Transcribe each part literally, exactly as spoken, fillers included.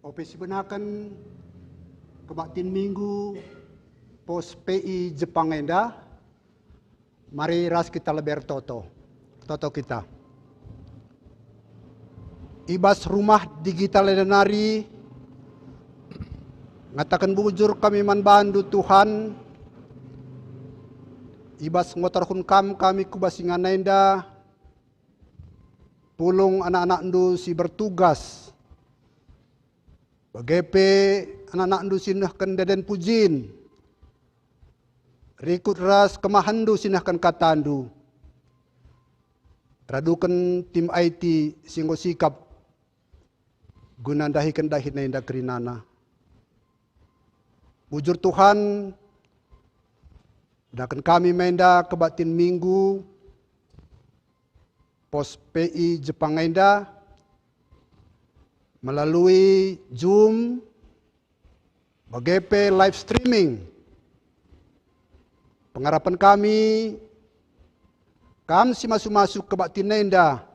Ope sibenaken kebaktin Minggu pos P I Jepang enda, mari ras kita lebe ertoto. Toto kita. I bas rumah digital enda nari, ngataken bujur kami man bandu, Tuhan, i bas ngoterhun Kam kami ku bas ingan enda, pulung anak-anakndu si bertugas, bage pe anak-anakndu si nehken ende-enden pujin, rikut ras kemahenndu si nehken katandu. Raduken tim I T si enggo sikap guna ndahiken dahin enda kerinana. Bujur Tuhan, daken kami menda kebaktin Minggu pos P I Jepang enda melalui Zoom, bage pe live streaming. Pengarapen kami, Kam si masu-masu kebaktin enda,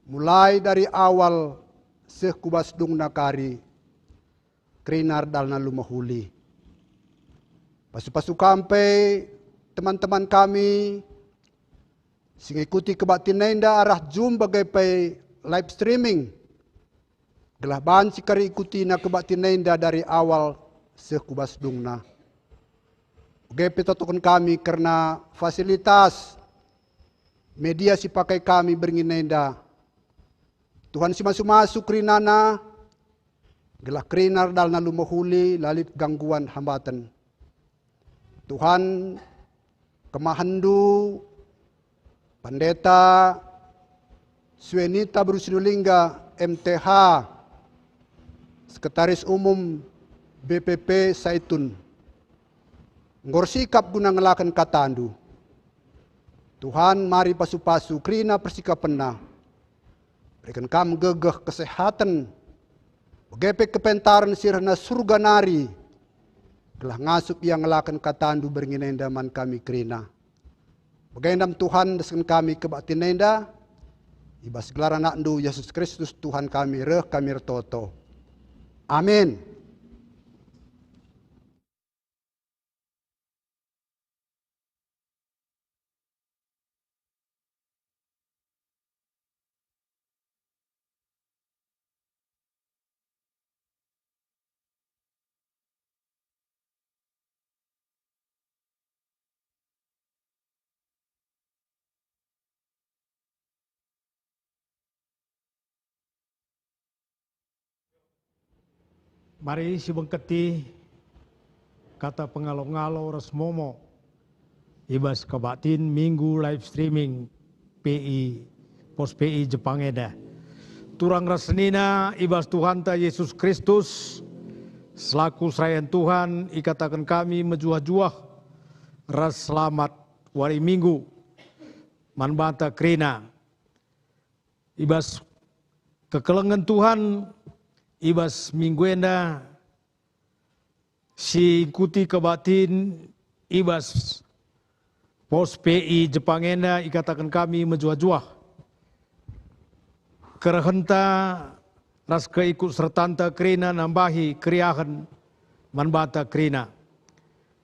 mulai dari awal seh ku bas dungna kari, kerina erdalna luma huli. Pasu-pasu Kam pe teman-teman kami si ngikuti kebaktin enda arah Zoom bage pe live streaming, gelah banci kari ikutina kebaktin enda dari awal seh ku bas dungna. Bage pe totoken kami kerna fasilitas media si pakai kami berngi enda. Tuhan si masu-masu kerinana, gelah kerina erdalna luma huli la lit gangguan hambaten. Tuhan, kemahenndu, Pendeta Suenita Beru Sinulingga, M T H, Sekretaris Umum B P P Saitun, enggo ersikap guna ngelaken katandu. Tuhan, mari pasu-pasu kerina persikapenna. Bereken Kam gegeh, kesehaten, bage pe kepentaren si rehna Surga nari, gelah ngasup ia ngelaken katandu berngi enda man kami kerina. Bagenda me Tuhan, endesken kami kebaktin enda, i bas gelar AnakNdu, Yesus Kristus, Tuhan kami, reh kami ertoto. Amin. Mari sibengketi kata pengalo-ngalo ras momo i bas kebaktin Minggu live streaming P I, pos P I Jepang enda. Turang ras senina i bas Tuhanta Yesus Kristus, selaku serayan Tuhan ikataken kami mejuah-juah ras selamat wari Minggu man banta kerina. I bas kekelengen Tuhan, i bas minggu enda, si ngikuti kebaktin i bas pos P I Jepang enda, ikataken kami mejuah-juah kerehenta ras keikut sertanta kerina nambahi keriahen man banta kerina.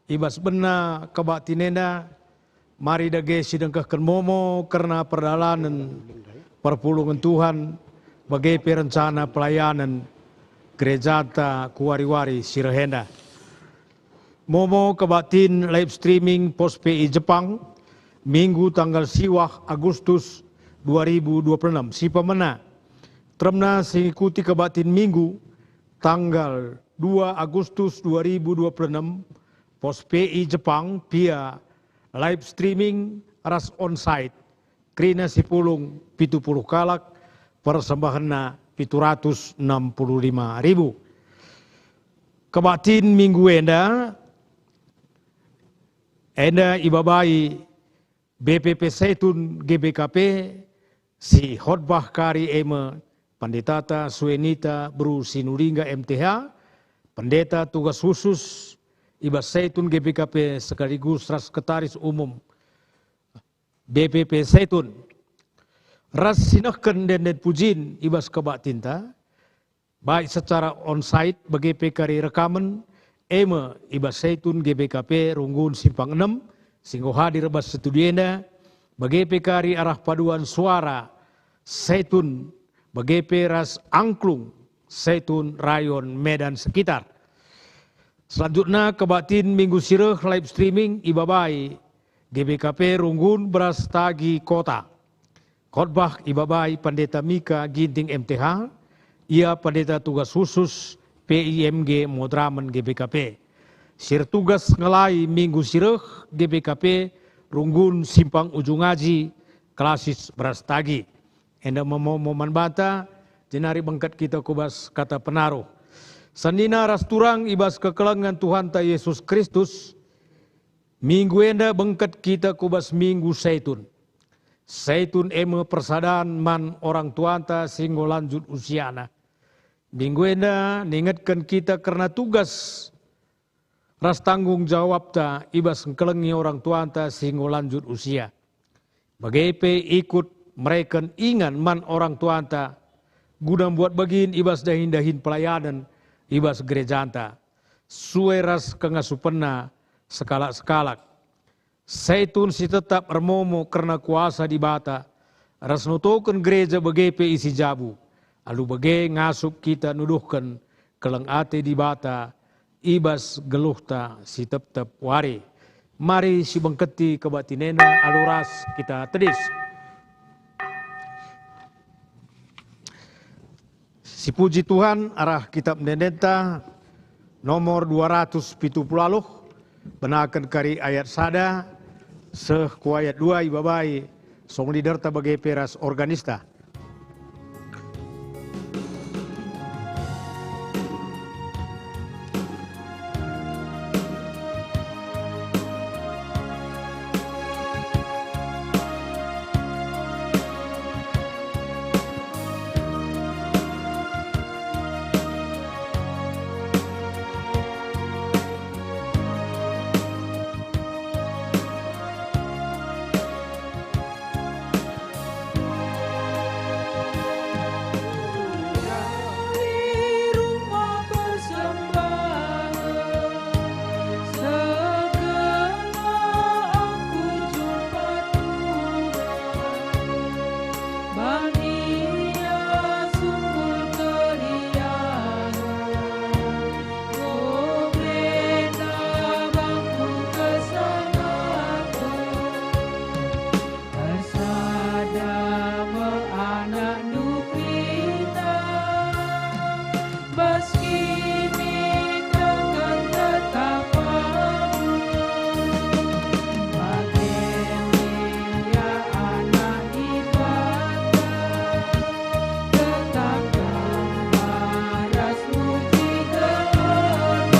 I bas bena kebaktin enda, mari dage sidengkehken momo kerna perdalanen perpulungen Tuhan, bage pe rencana pelayanen gerejanta ku wari-wari si reh enda. Momo kebaktin live streaming pos P I Jepang, Minggu tanggal siwah Agustus dua ribu dua puluh enam. Si pemena, teremna si ngikuti kebaktin Minggu tanggal dua Agustus dua ribu dua puluh enam, pos P I Jepang via live streaming ras onsite. Kerina si pulung pitu puluh kalak, persembahenna pitu ratus enam puluh lima ribu. Kebaktin minggu enda, enda ibabai B P P Saitun G B K P, si khotbah kari e me Pendetata Suenita Beru Sinulingga M T H, Pendeta tugas khusus i bas Saitun G B K P sekaligus ras Sekretaris Umum B P P Saitun. Ras si nehken ende-enden pujin i bas kebaktinta, baik secara onsite bage pe kari rekamen, e me i bas Saitun G B K P Runggun Simpang enem, si enggo hadir bas studio enda, bage pe kari arah paduan suara Saitun, bage pe ras angklung Saitun rayon Medan sekitar. Selanjutna, kebaktin minggu si reh live streaming ibabai G B K P Runggun Beras Tagi Kota. Khotbah ibabai Pendeta Mika Ginting M T H, ia pendeta tugas khusus P I M G Madramen G B K P. Si ertugas ngelai minggu si reh G B K P Runggun Simpang Ujung Aji, klasis Beras Tagi. Enda me momo man banta, jenari bengket kita ku bas kata penaruh. Senina ras turang i bas kekelengen Tuhanta Yesus Kristus, minggu enda bengket kita ku bas Minggu Saitun. Saitun e me persadan man orang tuanta si enggo lanjut usiana. Minggu enda ningetken kita kerna tugas ras tanggung jawabta i bas engkelengi orang tuanta si enggo lanjut usia. Bage pe ikut mereken ingan man orang tuanta, guna mbuat bagin i bas dahin-dahin pelayanen i bas gerejanta, sue ras kengasupenna sekalak-sekalak. Saitun si tetap ermomo kerna kuasa Dibata, ras notoken gereja bage pe isi jabu, alu bage ngasup kita nuduhken keleng ate Dibata i bas geluhta si tep-tep wari. Mari sibengketi kebaktin enda alu ras kita tedis. Sipuji Tuhan, arah Kitab Ende-endenta nomor dua ratus pitu puluh aluh, benaken kari ayat sada seh ku ayat dua ibabai song leaderta bage pe ras organista. Ersada me anakndu kita, bas kiniteken tetap bagus. Bage ia anak Dibata, tetap gembala ras muji Tuhan.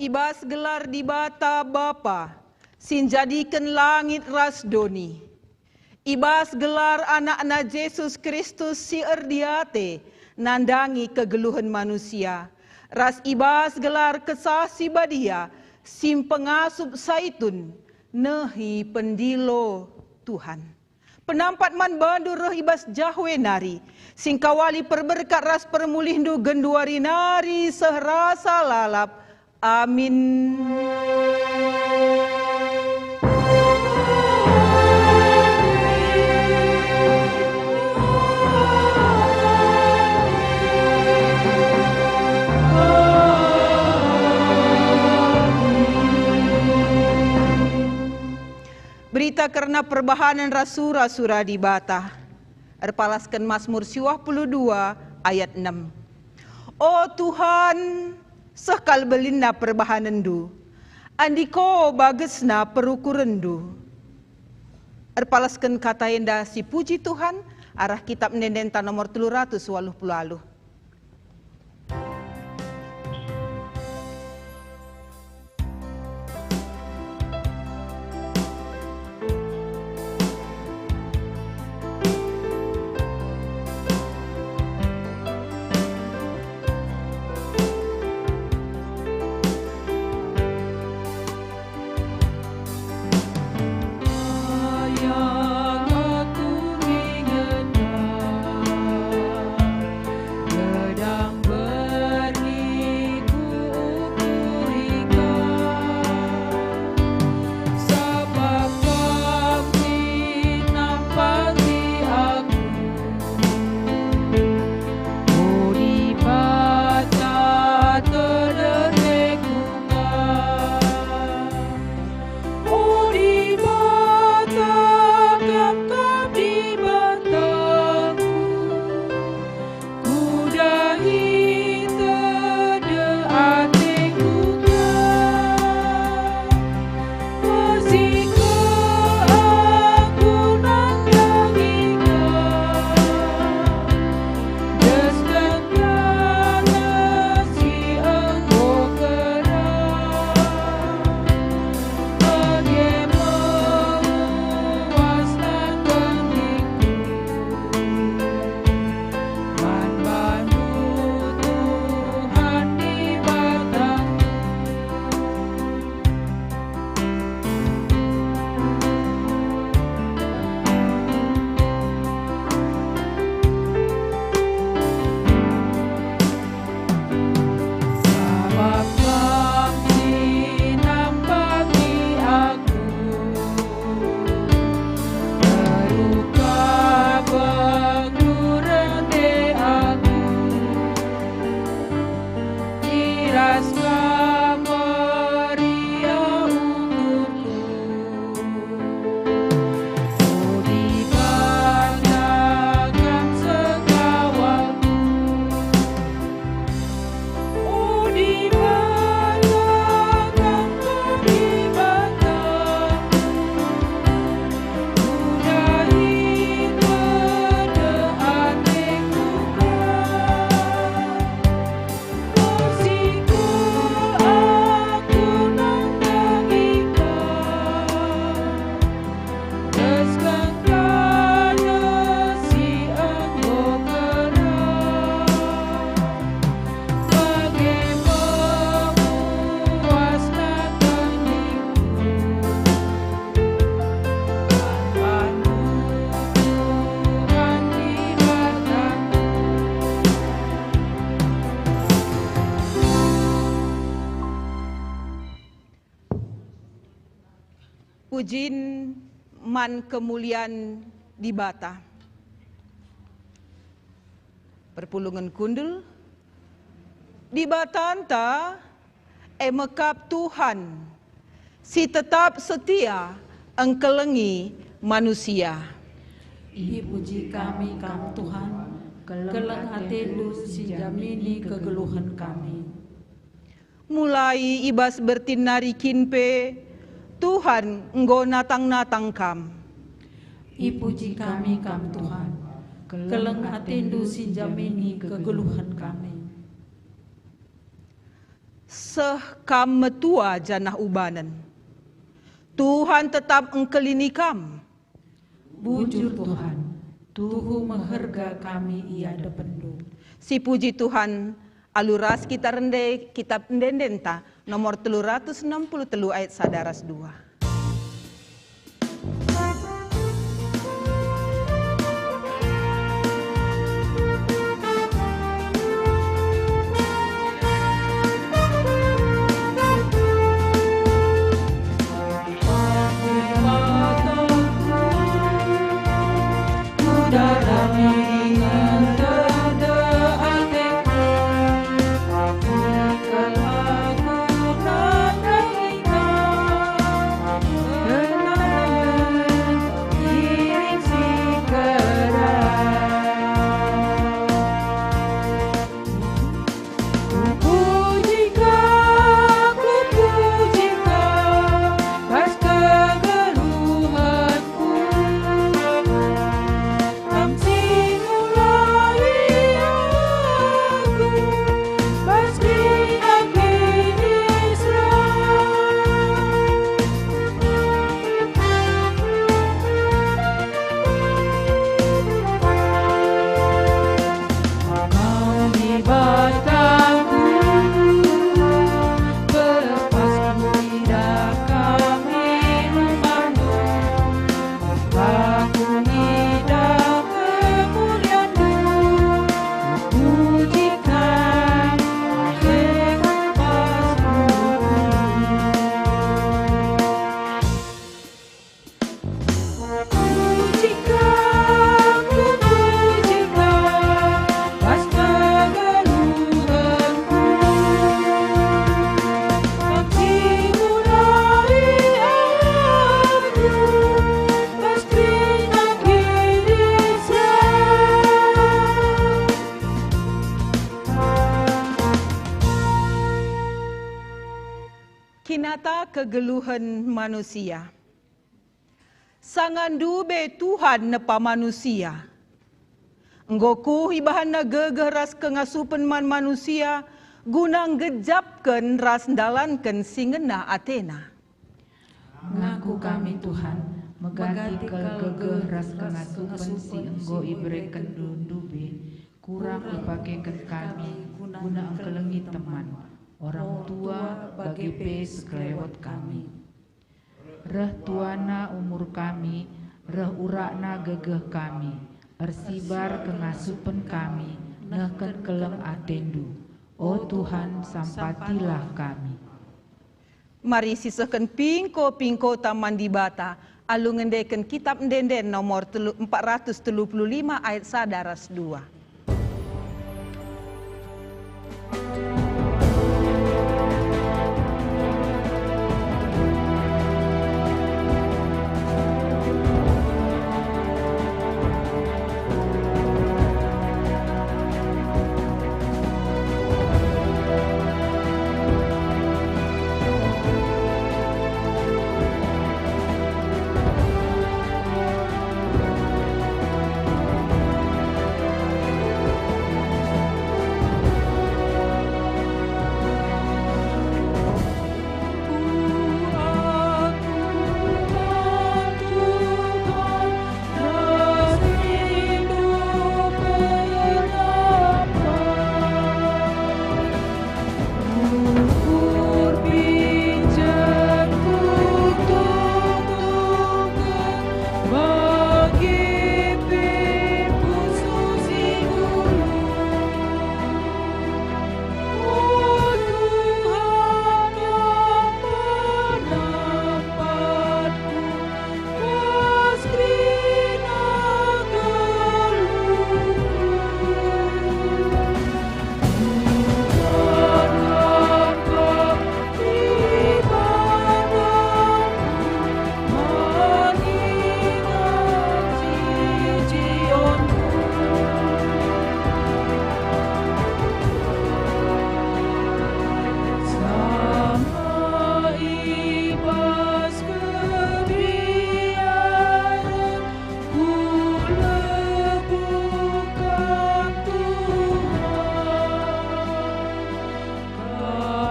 I bas gelar Dibata Bapa, si njadiken langit ras doni, i bas gelar AnakNa Jesus Kristus si erdiate nandangi kegeluhen manusia, ras i bas gelar Kesah Si Badia si mpengasup Saitun nehi pendilo Tuhan. Penampat man bandu reh i bas Jahwe nari, singkawali perberkat ras permulihndu genduari nari seh rasa lalap. Amin. Berita kerna perbahanen ras sura-sura Dibata. Erpalasken Masmur siwah puluh dua ayat enem. O Tuhan, seh kal belinna perbahanenNdu, andiko bagesna perukurenNdu. Erpalasken kata enda sipuji Tuhan arah kitab ende-endenta nomor telu ratus waluh puluh alu. Sayang aku ingetkan gedang berngi ku ukuri Kam, sabap Kam si nampati aku. O Dibata, terdeheku Kam. O Dibata, Kam kap Dibataku. Kudahi tedeh ateku Kam. Bersihken aku nandangi Kam, desken taneh si enggo kerah, bage memuasna keningku. Man bandu Tuhan Dibatangku. Sabap Kam si nampati aku, terluka bengkak rende aku. I bas Kam meriah ukurku. O Dibata, Kam sekawalku. O Dibata, Kam Dibata. Kudahi tedeh ateku Kam. Bersihken aku nandangi Kam, desken taneh si enggo kerah, bage memuasna keningku. Tuhan Dibatangku. Pujin man kemulian Dibata. Perpulungen kundul, Dibatanta e me kap Tuhan, si tetap setia engkelengi manusia. Ipuji kami Kam, Tuhan, keleng ateNdu si njamini kegeluhen kami. Mulai i bas bertin nari kin pe, Tuhan enggo natang-natang kam. Ipuji kami Kam, Tuhan, keleng ateNdu si njamini kegeluhen kami. Seh kam metua janah ubanen. Tuhan tetap engkelini kam. Bujur, Tuhan, tuhu meherga kami i adepenNdu. Sipuji Tuhan, alu ras kita rende kitab ende-endenta nomor telu ratus enam puluh telu ayat sada ras dua. Nata kegeluhen manusia. Sanga ndube Tuhan nepa manusia. Enggo kuh ibahanNa gegeh ras kengasupen man manusia, guna nggejapken ras ndalanken si ngena ateNa. Ngaku kami, Tuhan, megati kal gegeh ras kengasupen si enggo iberekenNdu ndube, kurang ipakeken kami guna engkelengi teman, orang tua, bage pe sekelewet kami. Reh tuana umur kami, reh urakna gegeh kami, ersibar kengasupen kami, nehken keleng ateNdu. O Tuhan, sampatilah kami. Mari sisehken pingko-pingkota man Dibata, alu ngendeken Kitap Ende-enden nomor telu, empat ratus telu puluh lima ayat sada ras dua.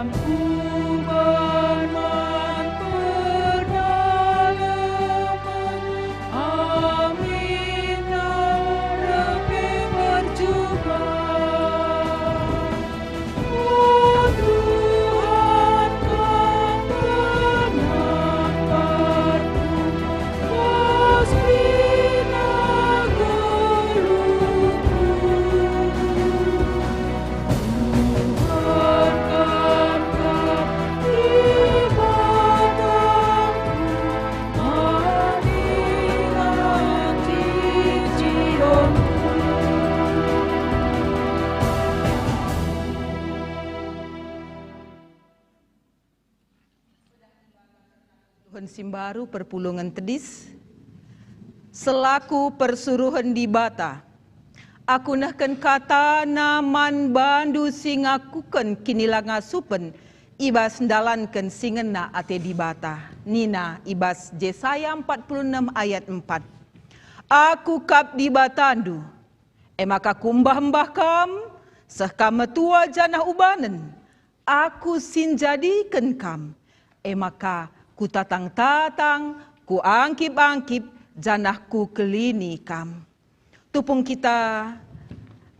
Kam kuban man perdalaman, amin, reh pe percuban. O Tuhan, Kam penamparku, pos kerina geluhku. Tuhan si mbaru perpulungen tedis, selaku persuruhen Dibata, aku nehken katana man bandu si ngakuken kinilangasupen i bas ndalanken si ngena ate Dibata. Nina i bas Jesaya empat puluh enem ayat empat, "Aku kap Dibatandu, e maka kumbah-embah kam, seh kam metua janah ubanen. Aku si njadiken kam, e maka kutatang-tatang, kuangkip-angkip, janah kukelini kam." Tupung kita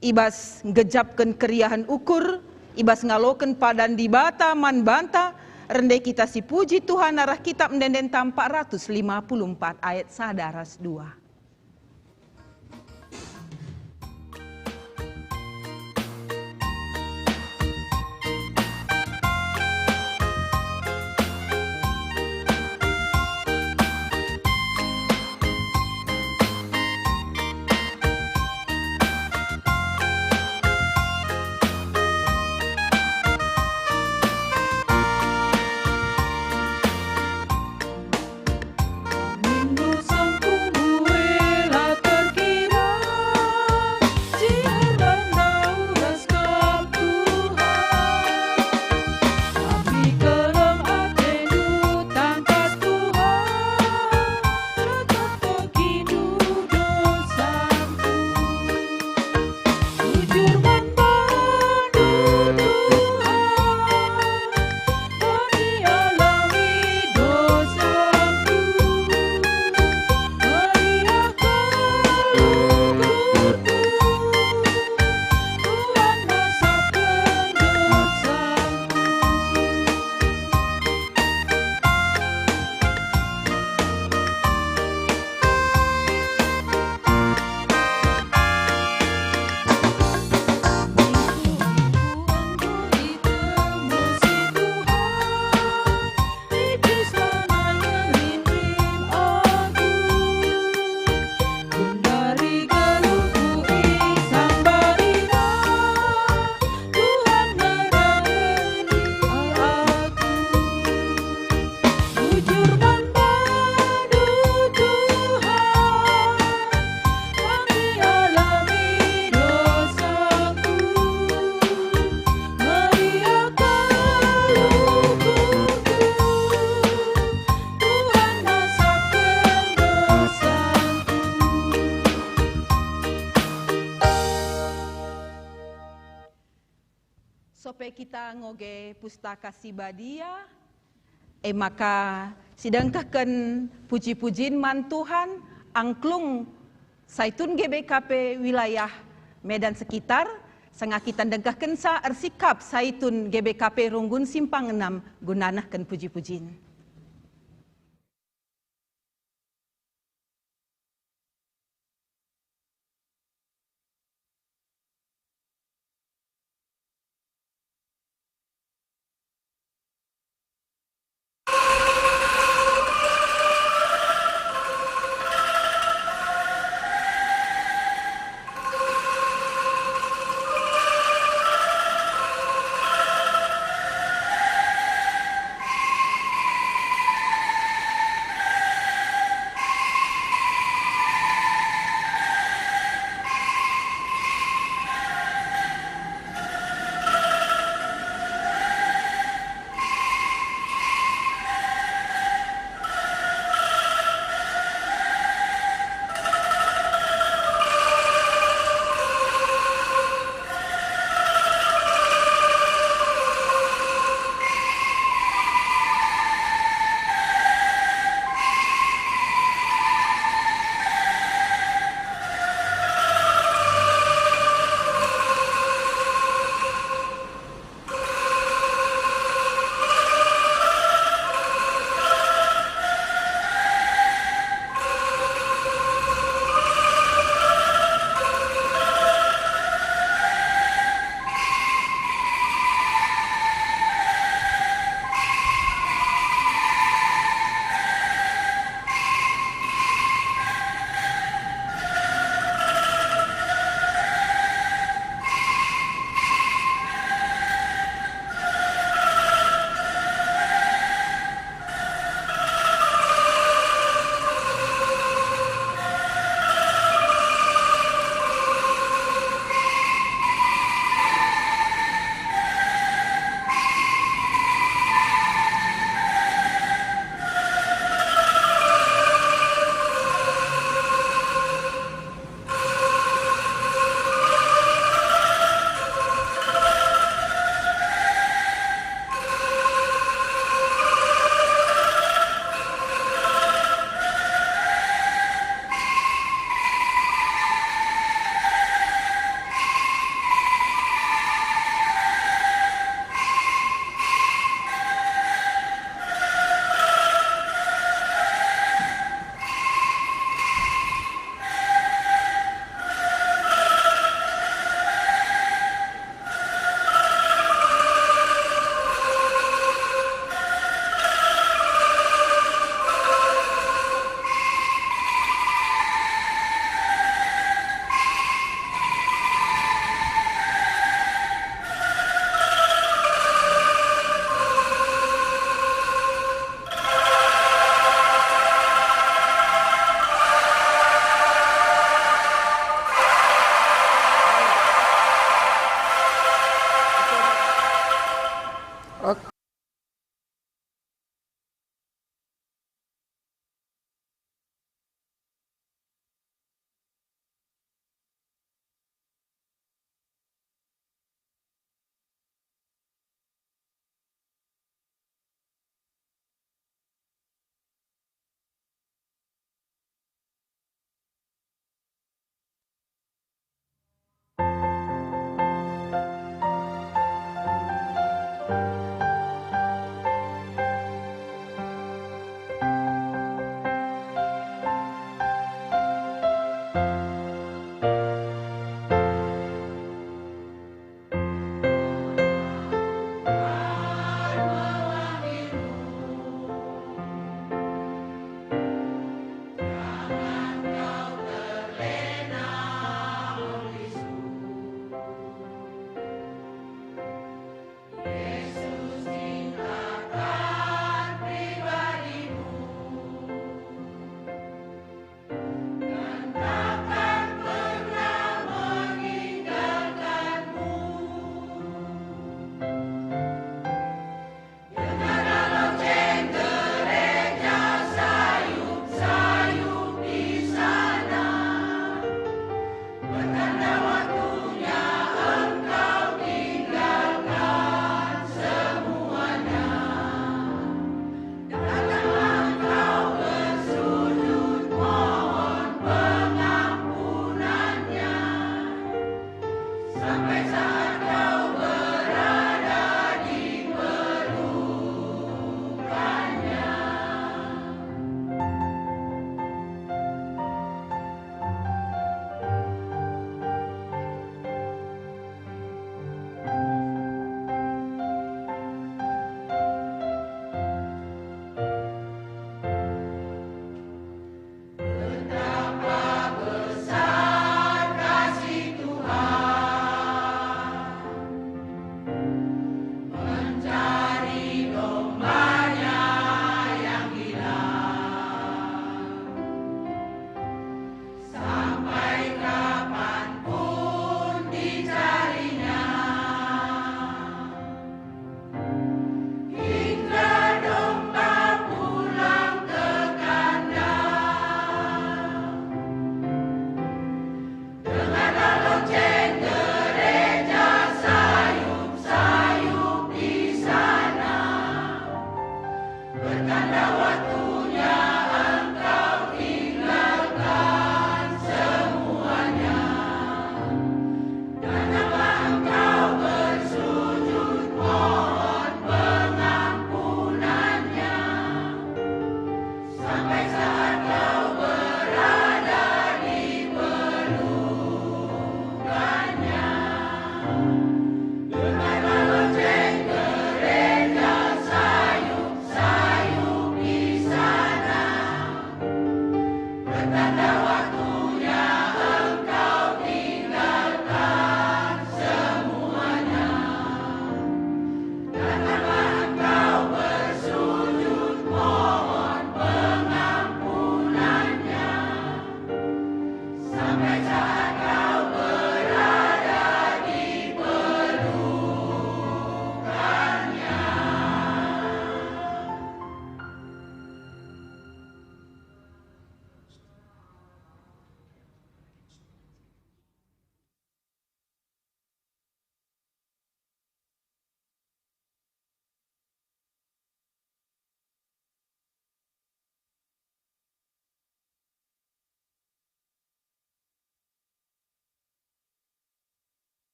i bas nggejapken keriahen ukur, i bas ngaloken padan Dibata man banta, rende kita sipuji Tuhan arah Kitap Ende-enden empat ratus lima puluh empat ayat sada ras dua. Ngoge Pustaka Si Badia, e maka sidengkehken puji-pujin man Tuhan, angklung Saitun G B K P wilayah Medan sekitar, sanga kita ndengkehkenca ersikap Saitun G B K P Runggun Simpang Enam guna nehken puji-pujin.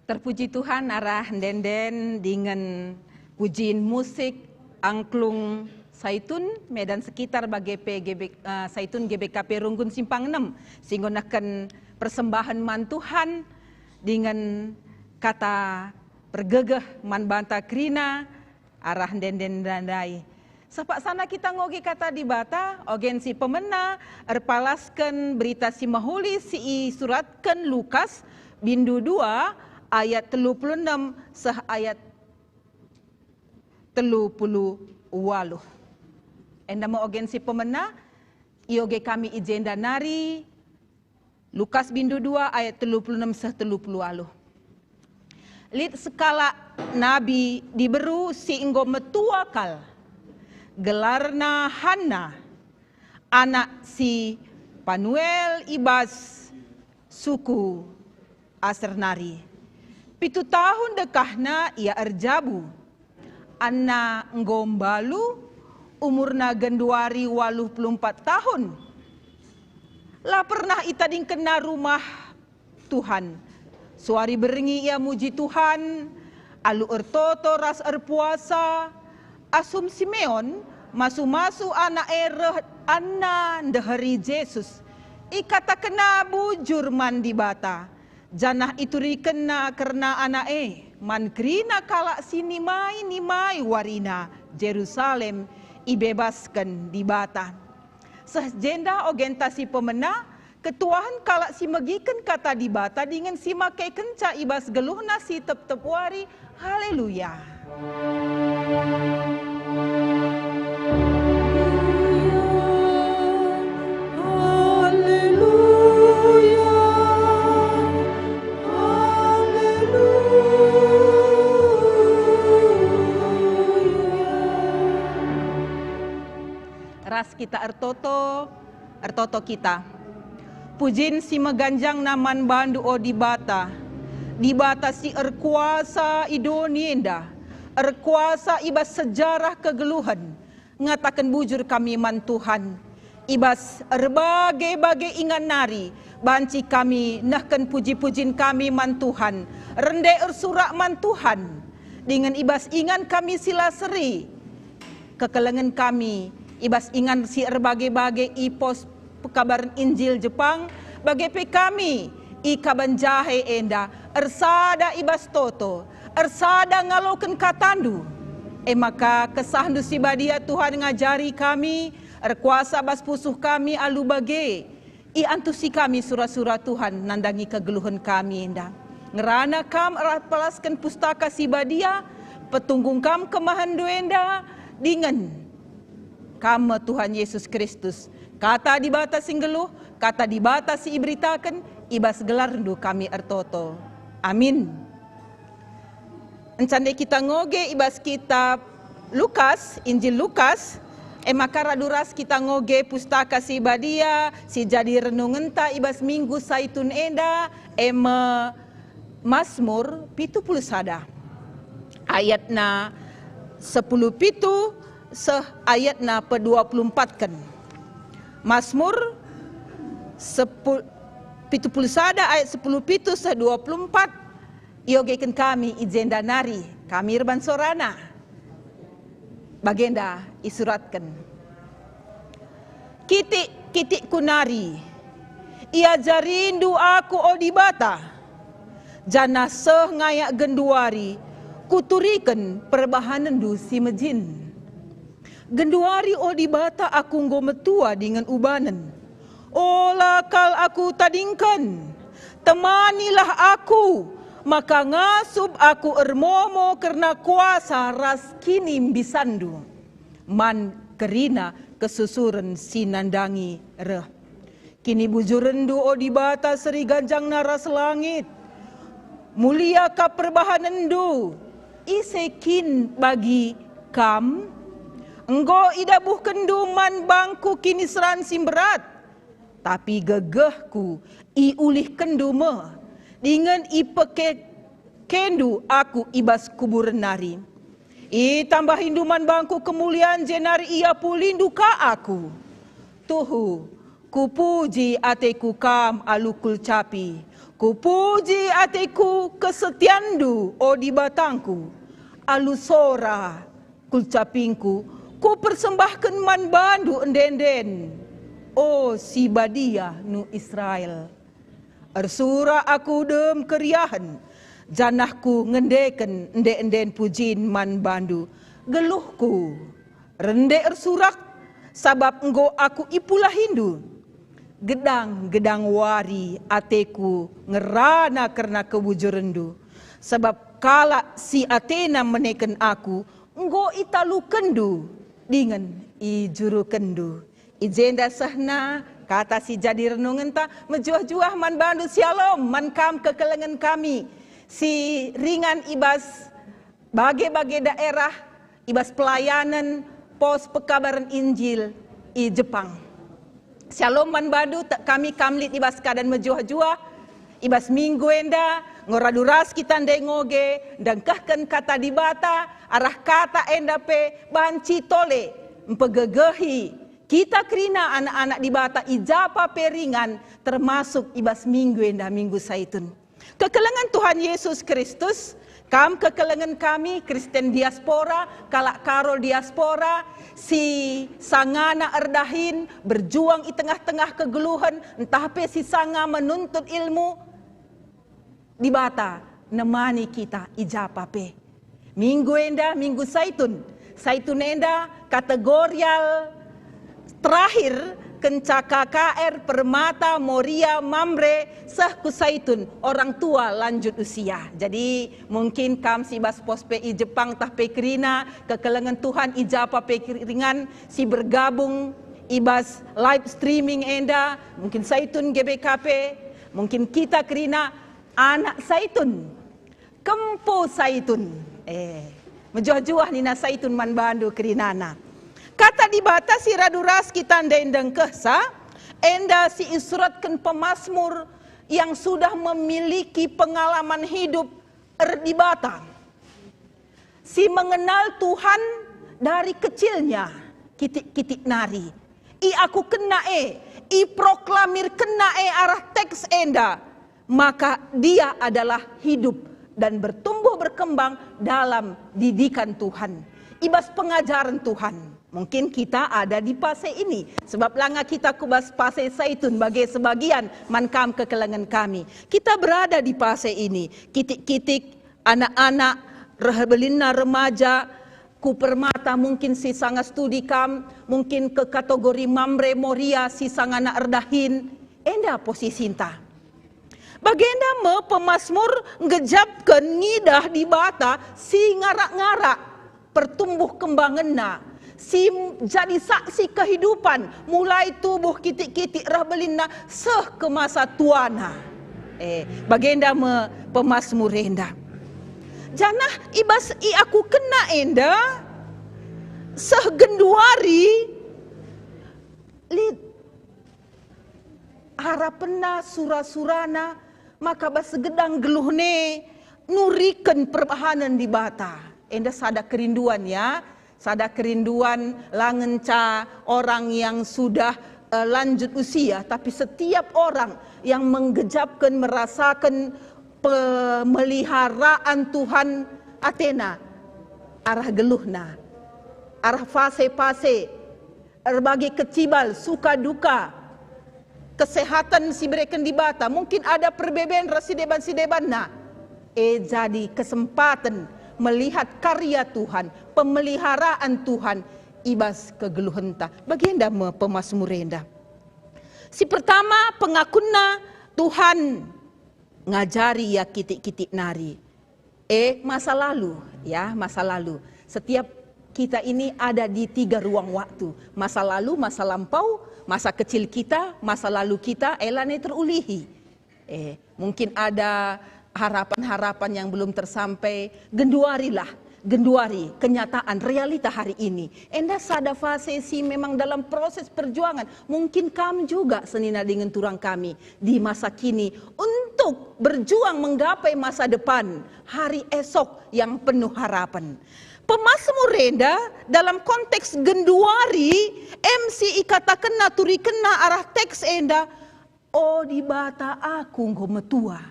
Terpuji Tuhan arah ende-enden dingen pujin musik angklung Saitun, Medan sekitar bage pe G B, eh, Saitun G B K P Runggun Simpang enem, si enggo nehken persembahen man Tuhan dingen kata pergegeh man banta kerina arah ende-enden ndai. Sepaksana kita ngoge kata Dibata, ogen si pemena erpalasken Berita Si Mehuli si isuratken Lukas, bindu dua ayat telu puluh enem seh ayat telu puluh waluh. Enda me ogen si pemena, ioge kami i jenda nari, Lukas bindu dua ayat telu puluh enem seh telu puluh waluh. Lit sekalak nabi diberu si enggo metua kal, gelarna Hanna, anak si Panuel i bas suku Aser nari. Pitu tahun dekahna ia erjabu. Anna enggo mbalu, umurna genduari waluh puluh empat tahun. La pernah itadingkenna rumah Tuhan. Suari berngi ia muji Tuhan, alu ertoto ras erpuasa. Asum Simeon masu-masu anak e reh Anna ndeheri Jesus, ikatakenna bujur man Dibata. Janah iturikenna kerna anak e man kerina kalak si nimai-nimai warina Jerusalem ibebasken Dibata. Seh jenda ogenta si pemena, ketuahen kalak si megiken kata Dibata dingen si makekenca i bas geluhna si tep-tep wari. Haleluya! Haleluya, haleluya. Ras kita ertoto, ertoto kita. Pujin si meganjangna man bandu, o Dibata, Dibata si erkuasa i doni enda, erkuasa i bas sejarah kegeluhen. Ngataken bujur kami man Tuhan. I bas erbage-bage ingan nari, banci kami nehken puji-pujin kami man Tuhan, rende ersurak man Tuhan. Dingen i bas ingan kami si la seri, kekelengen kami, i bas ingan si erbage-bage i pos pekabaren Injil Jepang, bage pe kami i Kabanjahe enda ersada i bas toto, ersada ngaloken katandu. E maka kesahndu si badia Tuhan ngajari kami, erkuasa bas pusuh kami alu bage. Iantusi kami sura-sura Tuhan nandangi kegeluhen kami enda. Ngerana Kam erpalasken Pustaka Si Badia, petunggung Kam kemahenndu enda, dingen Kam me Tuhan Yesus Kristus, Kata Dibata si nggeluh, Kata Dibata si iberitaken, i bas gelarNdu kami ertoto. Amin. Encande kita ngoge i bas kitab Lukas, Injil Lukas, e maka radu ras kita ngoge Pustaka Si Badia si jadi renungenta i bas Minggu Saitun enda, e me Masmur pitu puluh sada, ayatna sepuluh pitu seh ayatna pedua puluh empatken. Masmur sepu-, pitu puluh sada ayat sepuluh pitu seh dua puluh empat, iogeken kami i jenda nari, kami erban sorana. Bagenda isuratken. Kitik-kitikku nari, iajarindu aku, o Dibata, janah seh ngayak genduari kuturiken perbahanenndu si mejin. Genduari, o Dibata, aku enggo metua dingen ubanen. Ola kal aku tadingken, temanilah aku, maka ngasup aku ermomo kerna kuasa ras kinimbisanNdu man kerina kesusuren si nandangi reh. Kinibujurenndu, o Dibata, seri ganjangna ras langit. Mulia kap perbahanenndu, ise kin bagi Kam? Enggo idabuhkenndu man bangku kiniseran si mberat, tapi gegehku iulihkenndu me, dingen ipekekendu aku i bas kuburen nari. Itambahindu man bangku kemulian jenari iapulindu ka aku. Tuhu, kupuji ateku Kam alu kulcapi, Kupuji ateku kesetianNdu, o Dibatangku, alu sora kulcapingku, kupersembahken man baNdu ende-enden, o si Badia nu Israel. Ersura aku dem keriahen, janah ku ngendeken ende-enden pujin man baNdu. Geluhku rende ersurak, sabap enggo aku ipulahiNdu. Gedang-gedang wari ateku ngerana kerna kebujurenNdu, sabap kalak si atena meneken aku enggo italukenNdu dingen ijurukenndu. I jenda sehna kata si jadi renungenta. Mejuah-juah man bandu, Syalom man kam kekelengen kami si ringan i bas bage-bage daerah, i bas pelayanen pos pekabaren Injil i Jepang. Syalom man bandu, tek kami kam lit i bas keadaan mejuah-juah, i bas minggu enda, nggo radu ras kita ndai ngoge, ndengkehken Kata Dibata, arah Kata enda pe banci tole mpegegehi kita kerina anak-anak Dibata i japa pe ringan, termasuk i bas minggu enda, Minggu Saitun. Kekelengen Tuhan Yesus Kristus, kam kekelengen kami, Kristen diaspora, kalak Karol diaspora, si sangana erdahin, berjuang i tengah-tengah kegeluhen, ntah pe si sanga menuntut ilmu, Dibata nemani kita i japa pe. Minggu enda, Minggu Saitun. Saitun enda kategorial terakhir kenca K K R, Permata, Moria, Mamre, seh ku Saitun, orang tua lanjut usia. Jadi, mungkin kam si bas pos P I Jepang tah pe kerina, kekelengen Tuhan i japa pe ringan si bergabung i bas live streaming enda, mungkin Saitun G B K P, mungkin kita kerina anak Saitun. Kempu Saitun. Eh, mejuah-juah nina Saitun man bandu kerinana. Kata Dibata si radu ras kita ndai ndengkehsa, enda si isuratken pemasmur yang sudah memiliki pengalaman hidup erdibata. Si mengenal Tuhan dari kecilnya, kitik-kitik nari. Iakukenna e, iproklamirkenna e arah teks enda, maka dia adalah hidup dan bertumbuh berkembang dalam didikan Tuhan, i bas pengajaren Tuhan. Mungkin kita ada di fase ini, sebab langa kita ku bas fase Saitun bage sebagian man kam kekelengen kami. Kita berada di fase ini, kitik-kitik anak-anak, reh belinna remaja, ku Permata mungkin si sanga studi kam, mungkin ke kategori Mamre, Moria si sangana erdahin, enda posisinta. Bagenda me pemasmur nggejapken ngidah Dibata si ngarak-ngarak pertumbuh kembangenna, si jadi saksi kehidupan, mulai tubuh kitik-kitik reh belinna seh ke masa tuana. Eh, bagenda me pemasmur enda. Janah i bas iakukenna enda seh genduari lit harapenna, sura-surana, maka bas segedang geluhna nuriken perbahanen Dibata. Enda sada kerinduan, ya, sada kerinduan la ngenca orang yang sudah, eh, lanjut usia, tapi setiap orang yang menggejapken, merasaken pemeliharaan Tuhan atena arah geluhna, arah fase-fase, erbage kecibal, suka duka, kesehatan si ibereken Dibata, mungkin ada perbeben ras si deban-si debanna. E jadi kesempaten melihat karya Tuhan, pemeliharaan Tuhan i bas kegeluhenta. Bagenda me pemasmur enda. Si pertama, pengakunna Tuhan ngajari ia kitik-kitik nari. Eh, masa lalu, ya, masa lalu. Setiap kita ini ada di tiga ruang waktu. Masa lalu, masa lampau, masa kecil kita, masa lalu kita, e lanai terulihi. Eh, mungkin ada harapan-harapan yang belum tersampai. Genduarilah, genduari kenyataan realita hari ini. Enda sada fase si memang dalam proses perjuangan. Mungkin kam juga, senina dingen turang kami, di masa kini untuk berjuang menggapai masa depan, hari esok yang penuh harapan. Pemasmur enda dalam konteks genduari, em si ikatakenna, turikenna arah teks enda, O Dibata, aku enggo metua.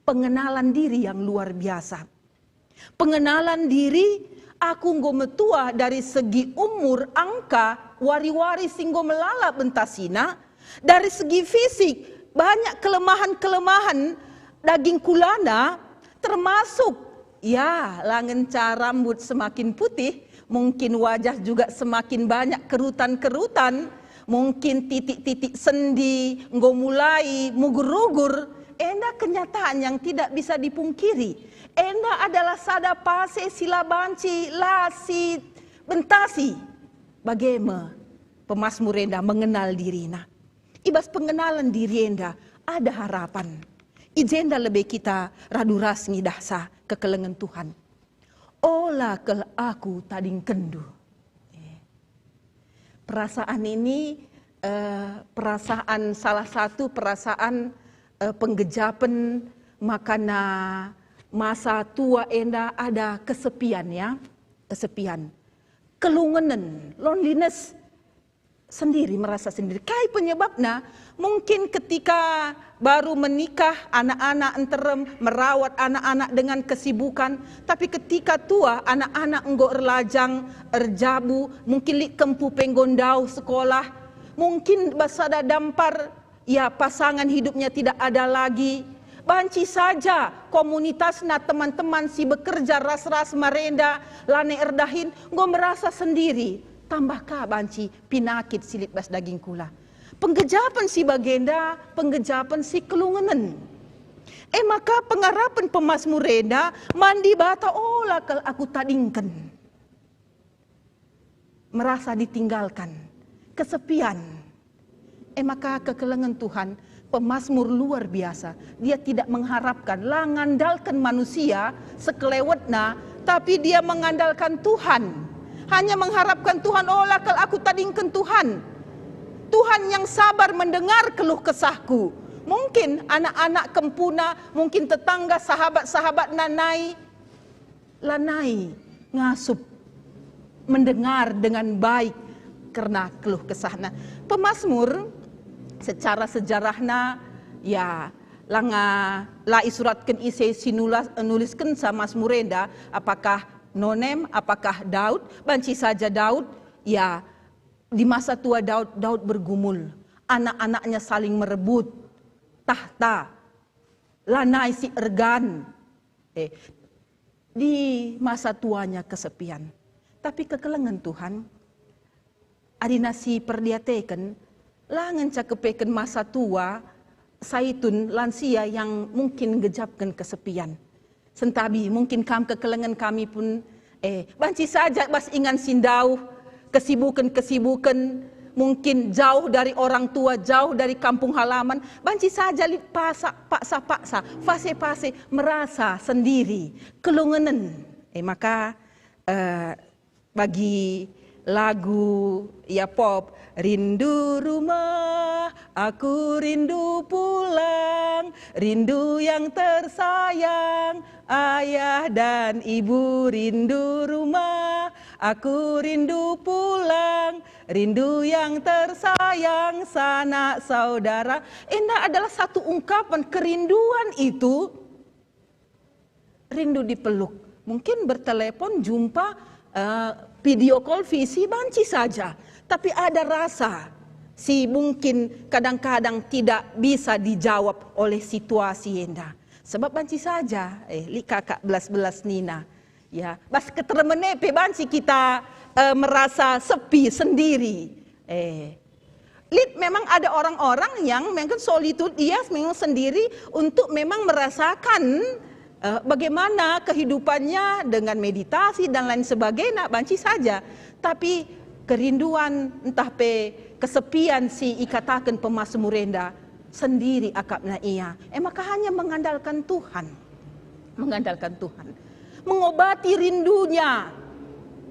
Pengenalan diri yang luar biasa. Pengenalan diri, aku enggo metua dari segi umur, angka, wari-wari si enggo melala bentasina, dari segi fisik, banyak kelemahan-kelemahan daging kulana, termasuk, ya, la ngenca rambut semakin putih, mungkin wajah juga semakin banyak kerutan-kerutan, mungkin titik-titik sendi enggo mulai mugur-ugur. Enda kenyataan yang tidak bisa dipungkiri. Enda adalah sada pase si la banci la sibentasi. Bage me pemasmur enda mengenal dirina. I bas pengenalan diri enda ada harapan. I jenda lebe kita radu ras ngidahsa kekelengen Tuhan. Ola kal aku tadingkenndu. Eh. Perasaan ini, eh, perasaan, salah satu perasaan, eh, penggejapen makana masa tua enda ada kesepian, ya, kesepian. Kelungenen, loneliness, sendiri, merasa sendiri. Kai penyebabna? Mungkin ketika baru menikah, anak-anak nterem, merawat anak-anak dengan kesibukan. Tapi ketika tua, anak-anak enggo erlajang, erjabu, mungkin lit kempu pe enggo ndauh sekolah. Mungkin bas sada dampar, ya, pasangan hidupnya tidak ada lagi. Banci saja komunitasna, teman-teman si bekerja ras-ras marenda, lanai erdahin, enggo merasa sendiri. Tambah ka banci pinakit si lit bas daging kula. Penggejapen si bagenda, penggejapen si kelungenen. E maka pengarapen pemasmur enda, man Dibata ola kal aku tadingken. Merasa ditinggalkan, kesepian. E maka kekelengen Tuhan, pemasmur luar biasa. Dia tidak mengharapkan, la ngandalken manusia sekelewetna, tapi dia mengandalkan Tuhan. Hanya mengharapkan Tuhan, "Ola kal aku tadingken Tuhan." Tuhan yang sabar mendengar keluh kesahku. Mungkin anak-anak kempuna, mungkin tetangga, sahabat-sahabatna nai, lanai ngasup, mendengar dengan baik kerna keluh kesahna. Pemasmur secara sejarahna, ya, langa, la isuratken ise si nula-, nuliskenca Masmur enda, apakah nonem, apakah Daud, banci saja Daud, ya, di masa tua Daud, Daud bergumul, anak-anaknya saling merebut tahta, lanai si ergan. Eh, di masa tuanya kesepian. Tapi kekelengen Tuhan, adina si perdiateken, la ngenca kepeken masa tua, saitun lansia yang mungkin ngejapken kesepian. Sentabi mungkin kam kekelengen kami pun, eh, banci saja bas ingan si ndauh, kesibuken-kesibuken, mungkin jauh dari orang tua, jauh dari kampung halaman, banci saja lit pasa-, paksa-paksa, fase-fase, merasa sendiri, kelungenen. Eh, maka, eh, bagi lagu, ya, pop, "Rindu rumah, aku rindu pulang, rindu yang tersayang, ayah dan ibu, rindu rumah, aku rindu pulang, rindu yang tersayang, sanak saudara." Enda adalah satu ungkapan kerinduan itu. Rindu dipeluk. Mungkin bertelepon, jumpa, eh, video call, visi, banci saja. Tapi ada rasa si mungkin kadang-kadang tidak bisa dijawab oleh situasi enda. Sebab banci saja, eh, lit kakak belas-belas nina. Ya, bas keteremen e pe banci kita, eh, merasa sepi, sendiri. Eh, lit memang ada orang-orang yang memang solitude, dia memang sendiri untuk memang merasakan, eh, bagaimana kehidupannya dengan meditasi dan lain sebagainya, banci saja. Tapi kerinduan, entah pe kesepian si ikataken pemasmur enda, sendiri akapna ia. E maka hanya mengandalkan Tuhan. Mengandalkan Tuhan. Mengobati rindunya,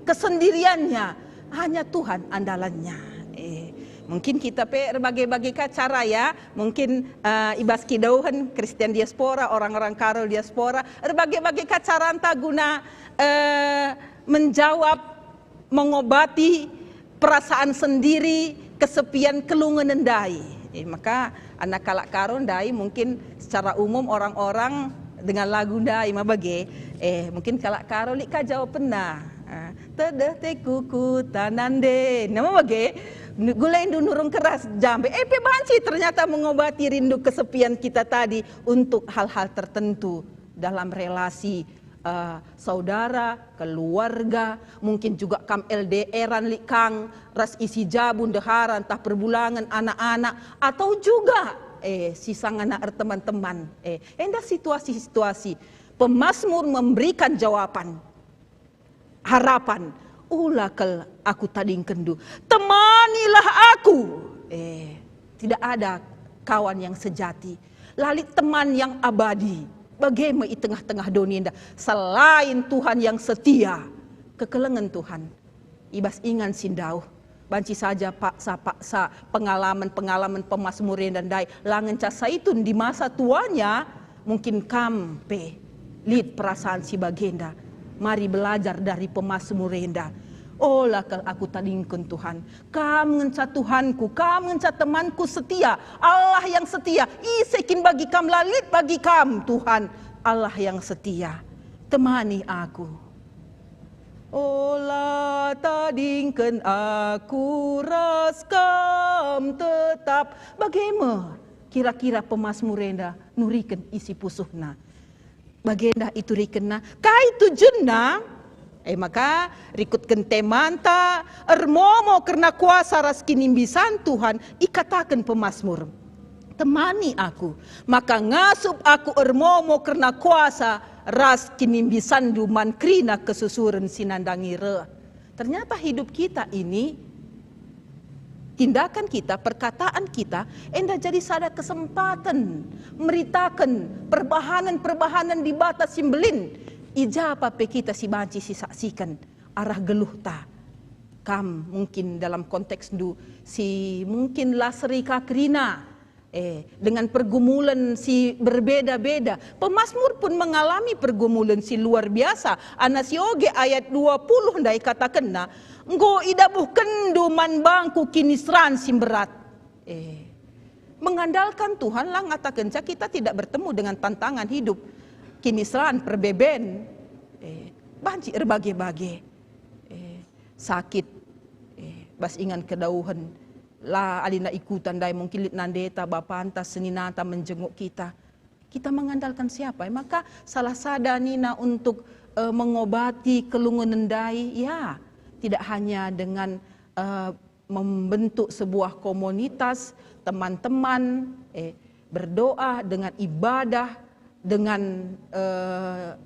kesendiriannya, hanya Tuhan andalannya. Eh, mungkin kita pe erbage-bage ka cara, ya. Mungkin, eh, i bas kidauhen Kristen diaspora, orang-orang Karo diaspora, erbage-bage ka caranta guna, eh, menjawab, mengobati perasaan sendiri, kesepian, kelungen ndai. Eh, maka anak kalak Karo ndai mungkin secara umum orang-orang dengan lagu ndai ma bage. Eh, mungkin kalak Karo lit ka jawapenna. Ah, tedeh teku ku tanande. Nama bage? Nu-, gulai ndu nurung keras jambe. Eh, pe banci ternyata mengobati rindu kesepian kita tadi untuk hal-hal tertentu dalam relasi, eh, saudara, keluarga, mungkin juga kam L D R-an lit kang, ras isi jabu ndehara ntah perbulangen anak-anak, atau juga, eh, si sangana erteman-teman. Eh, enda situasi-situasi. Pemasmur memberikan jawaban, harapan, "Ula kal aku tadingkenndu, temanilah aku." Eh, tidak ada kawan yang sejati, la lit teman yang abadi. Bage me i tengah-tengah doni enda, selain Tuhan yang setia, kekelengen Tuhan. I bas ingan si ndauh, banci saja paksa-paksa pengalaman-pengalaman pemasmur enda ndai, la ngenca Saitun di masa tuanya, mungkin kam pe lit perasaan si bagenda. Mari belajar dari pemasmur enda. Ola kal aku tadingken Tuhan. Kam ngenca Tuhanku, Kam ngenca temanku setia, Allah yang setia. Ise kin bagi Kam, la lit bagi Kam, Tuhan, Allah yang setia. Temani aku. Ola tadingken aku ras Kam tetap. Bage me kira-kira pemasmur enda nuriken isi pusuhna. Bagenda iturikenna. Kai tujunna? E maka, rikutken temanta, ermomo kerna kuasa ras kinimbisan Tuhan, ikataken pemasmur, "Temani aku, maka ngasup aku ermomo kerna kuasa ras kinimbisanndu man kerina kesusuren si nandangi reh." Ternyata hidup kita ini, tindakan kita, perkataan kita, enda jadi sada kesempaten meritaken perbahanen-perbahanen Dibata si mbelin. I ja pa pe kita si banci sisaksiken arah geluhta. Kam mungkin dalam konteksndu si mungkin la seri ka kerina, eh, dengan pergumulan si berbeda-beda. Pemasmur pun mengalami pergumulan si luar biasa. Anak si oge ayat dua puluh ndai katakenna, "Enggo idabuhkenndu man bangku kiniseran si mberat." Eh, mengandalkan Tuhan la ngatakenca kita tidak bertemu dengan tantangan hidup, kiniseran, perbeben, eh, banci erbage-bage. Eh, sakit, eh, bas ingan kedauhen, la alina ikutan ndai mungkin lit nandeta, bapanta, seninata menjenguk kita. Kita mengandalkan siapa? Maka salah sada nina untuk, eh, mengobati kelungenen ndai, ya, tidak hanya dengan, eh, membentuk sebuah komunitas, teman-teman, eh, berdoa, dengan ibadah, dengan, eh,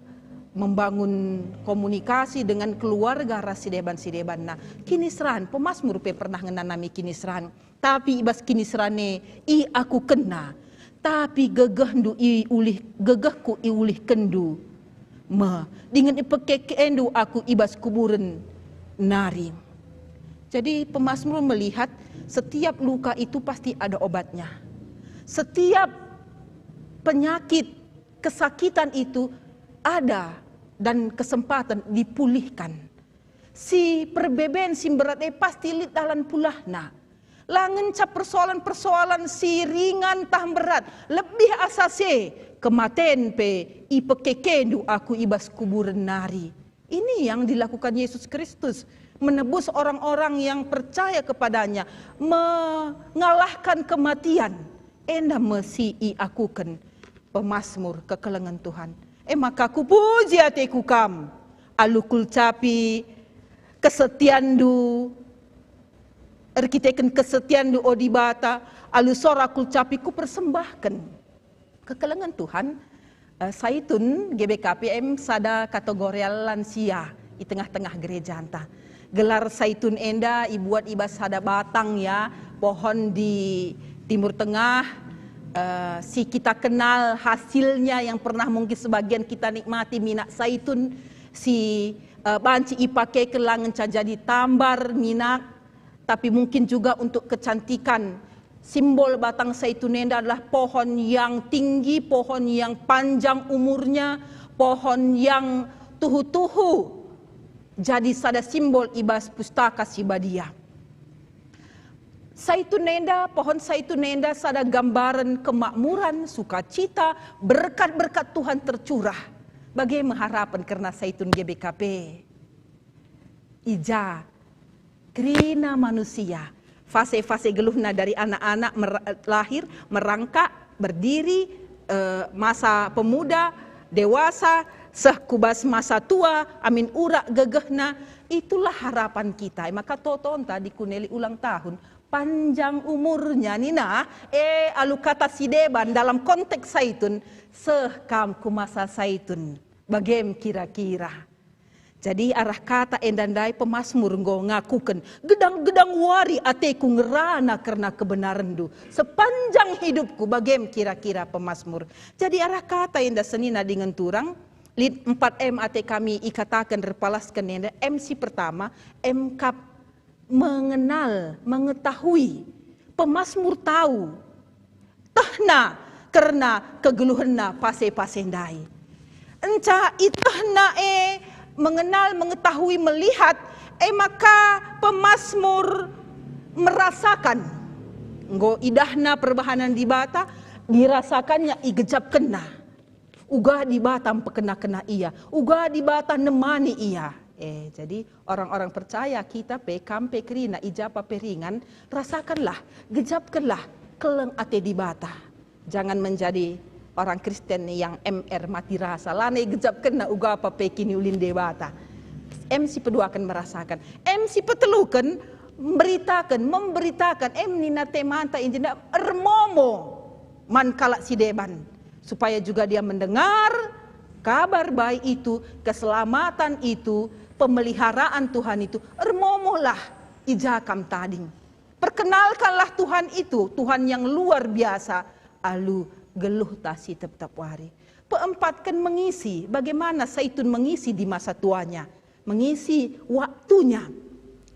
membangun komunikasi dengan keluarga ras sideban-sidebanna. Kiniseran, pemasmur pe pernah ngenanami kiniseran. Tapi i bas kiniseran e, iakukenna. Tapi gegehndu iulih, gegehku iulihkenndu me, dingen ipekekendu aku i bas kuburen nari. Jadi, pemasmur melihat setiap luka itu pasti ada obatnya. Setiap penyakit, kesakitan itu ada dan kesempatan dipulihkan. Si perbeben si mberat e pasti lit dalan pulahna. La ngenca persoalan-persoalan si ringan tah mberat, lebih asa se, kematen pe ipekekendu aku i bas kuburen nari. Ini yang dilakukan Yesus Kristus, menebus orang-orang yang percaya kepada-Nya, mengalahkan kematian. Enda me si iakuken pemasmur kekelengen Tuhan. E maka kupuji ateku Kam, alu kulcapi kesetianNdu, erkiteken kesetianNdu, o Dibata, alu sora kulcapi kupersembahken kekelengen Tuhan. Eh, Saitun G B K P M sada kategorial lansia i tengah-tengah gerejanta. Gelar saitun enda ibuat i bas sada batang, ya, pohon di Timur Tengah, eh, si kita kenal hasilnya yang pernah mungkin sebagian kita nikmati, minak saitun si, eh, banci ipakeken la ngenca jadi tambar minak, tapi mungkin juga untuk kecantikan. Simbol batang saitun enda adalah pohon yang tinggi, pohon yang panjang umurnya, pohon yang tuhu-tuhu jadi sada simbol i bas Pustaka Si Badia. Saitun enda, pohon saitun enda sada gambaren kemakmuran, sukacita, berkat-berkat Tuhan tercurah. Bage me harapen kerna saitun G B K P? I ja kerina manusia, fase-fase geluhna dari anak-anak mer-, lahir, merangkak, berdiri, eh, masa pemuda, dewasa, seh ku bas masa tua, amin urak gegehna, itulah harapan kita. E maka totonta dikuneli ulang tahun, panjang umurnya nina, e alu kata si deban dalam konteks saitun, seh kam ku masa saitun. Bagem kira-kira. Jadi arah kata enda ndai pemasmur enggo ngakuken, "Gedang-gedang wari ateku ngerana kerna kebenarenndu. Sepanjang hidupku," bagem kira-kira pemasmur. Jadi arah kata enda senina dingen turang, lit empat M ate kami ikataken erpalasken enda, M si pertama, M kap mengenal, mengetahui. Pemasmur tahu, tehna kerna kegeluhenna pase-pase ndai. Enca itehna e, mengenal, mengetahui, melihat, e maka pemasmur merasakan. Enggo idahna perbahanen Dibata, dirasakannya, igejapkenna. Uga Dibata mpekena-kena ia, uga Dibata nemani ia. Eh, jadi orang-orang percaya, kita pe, kam pe kerina, i ja pa pe ringan, rasakanlah, gejapkenlah keleng ate Dibata. Jangan menjadi orang Kristen yang M R, mati rasa, lanai gejapkenna uga pa pe kiniulin Dibata. M si peduaken merasakan, M si peteluken mberitaken, memberitakan, M nina temanta i jenda ermomo man kalak si deban. Supaya juga dia mendengar Kabar Baik itu, keselamatan itu, pemeliharaan Tuhan itu. Ermomolah i ja kam tading. Perkenalkanlah Tuhan itu, Tuhan yang luar biasa, alu geluhta si tep-tep wari. Peempatken mengisi, bagaimana saitun mengisi di masa tuanya, mengisi waktunya.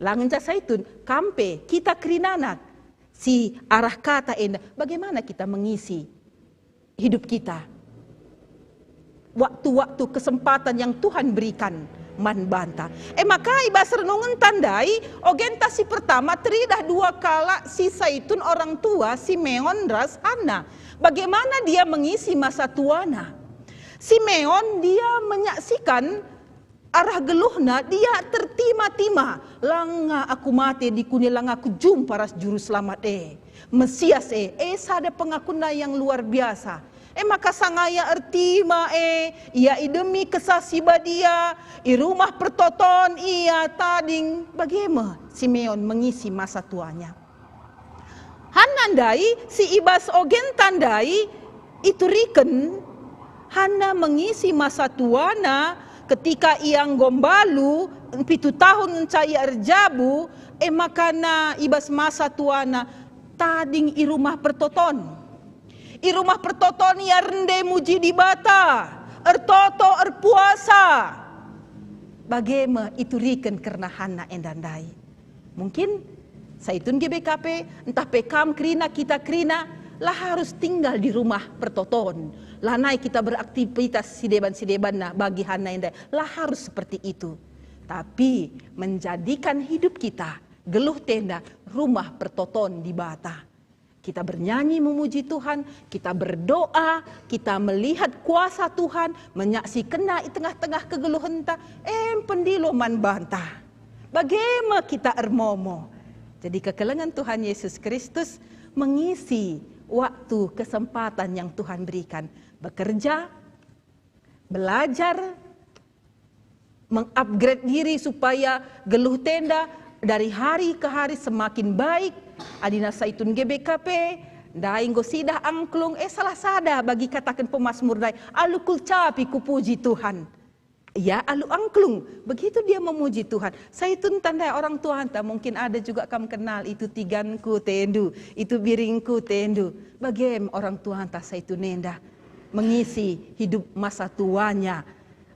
La ngenca saitun, kam pe, kita kerinana si arah kata enda, bagaimana kita mengisi hidup kita. Waktu-waktu, kesempatan yang Tuhan berikan man banta. E maka i bas renungenta ndai, ogenta si pertama teridah dua kalak si saitun, orang tua, Simeon ras Hana. Bagaimana dia mengisi masa tuana? Simeon, dia menyaksikan arah geluhna, dia tertima-tima, "Langa aku mate dikuni langa aku jumpa ras Juru Selamat e, Mesias e." E, sada pengakunna yang luar biasa. E maka sanga ia ertima e, ia idemi Kesah Si Badia, i Rumah Pertoton ia tading. Bage me Simeon mengisi masa tuanya. Hana ndai si i bas ogenta ndai ituriken, Hana mengisi masa tuana ketika ia enggo mbalu, pitu tahun ngenca ia erjabu, e maka na i bas masa tuana tading i Rumah Pertoton. I Rumah Pertoton ia rende muji Dibata, ertoto, erpuasa. Bage me ituriken kerna Hana enda ndai. Mungkin saitun G B K P, ntah pe kam kerina, kita kerina, la harus tinggal di Rumah Pertoton. Lanai kita beraktivitas si deban-si debanna bagi Hana enda. La harus seperti itu. Tapi menjadikan hidup kita, geluhta enda, Rumah Pertoton Dibata. Kita bernyanyi memuji Tuhan, kita berdoa, kita melihat kuasa Tuhan, menyaksikenna i tengah-tengah kegeluhenta, em pendilo man banta. Bage me kita ermomo. Jadi kekelengen Tuhan Yesus Kristus mengisi waktu, kesempatan yang Tuhan berikan. Bekerja, belajar, mengupgrade diri supaya geluhta enda dari hari ke hari semakin baik. Adina saitun G B K P, ndai enggo sidah angklung, eh, salah sada bagi kataken pemasmur ndai, "Alu kulcapi kupuji Tuhan." Ya, alu angklung, begitu dia memuji Tuhan. Saitun tandai orang tuanta, mungkin ada juga kam kenal itu, tiganku tendu, itu biringku tendu. Bagem orang tuanta saitun enda mengisi hidup masa tuanya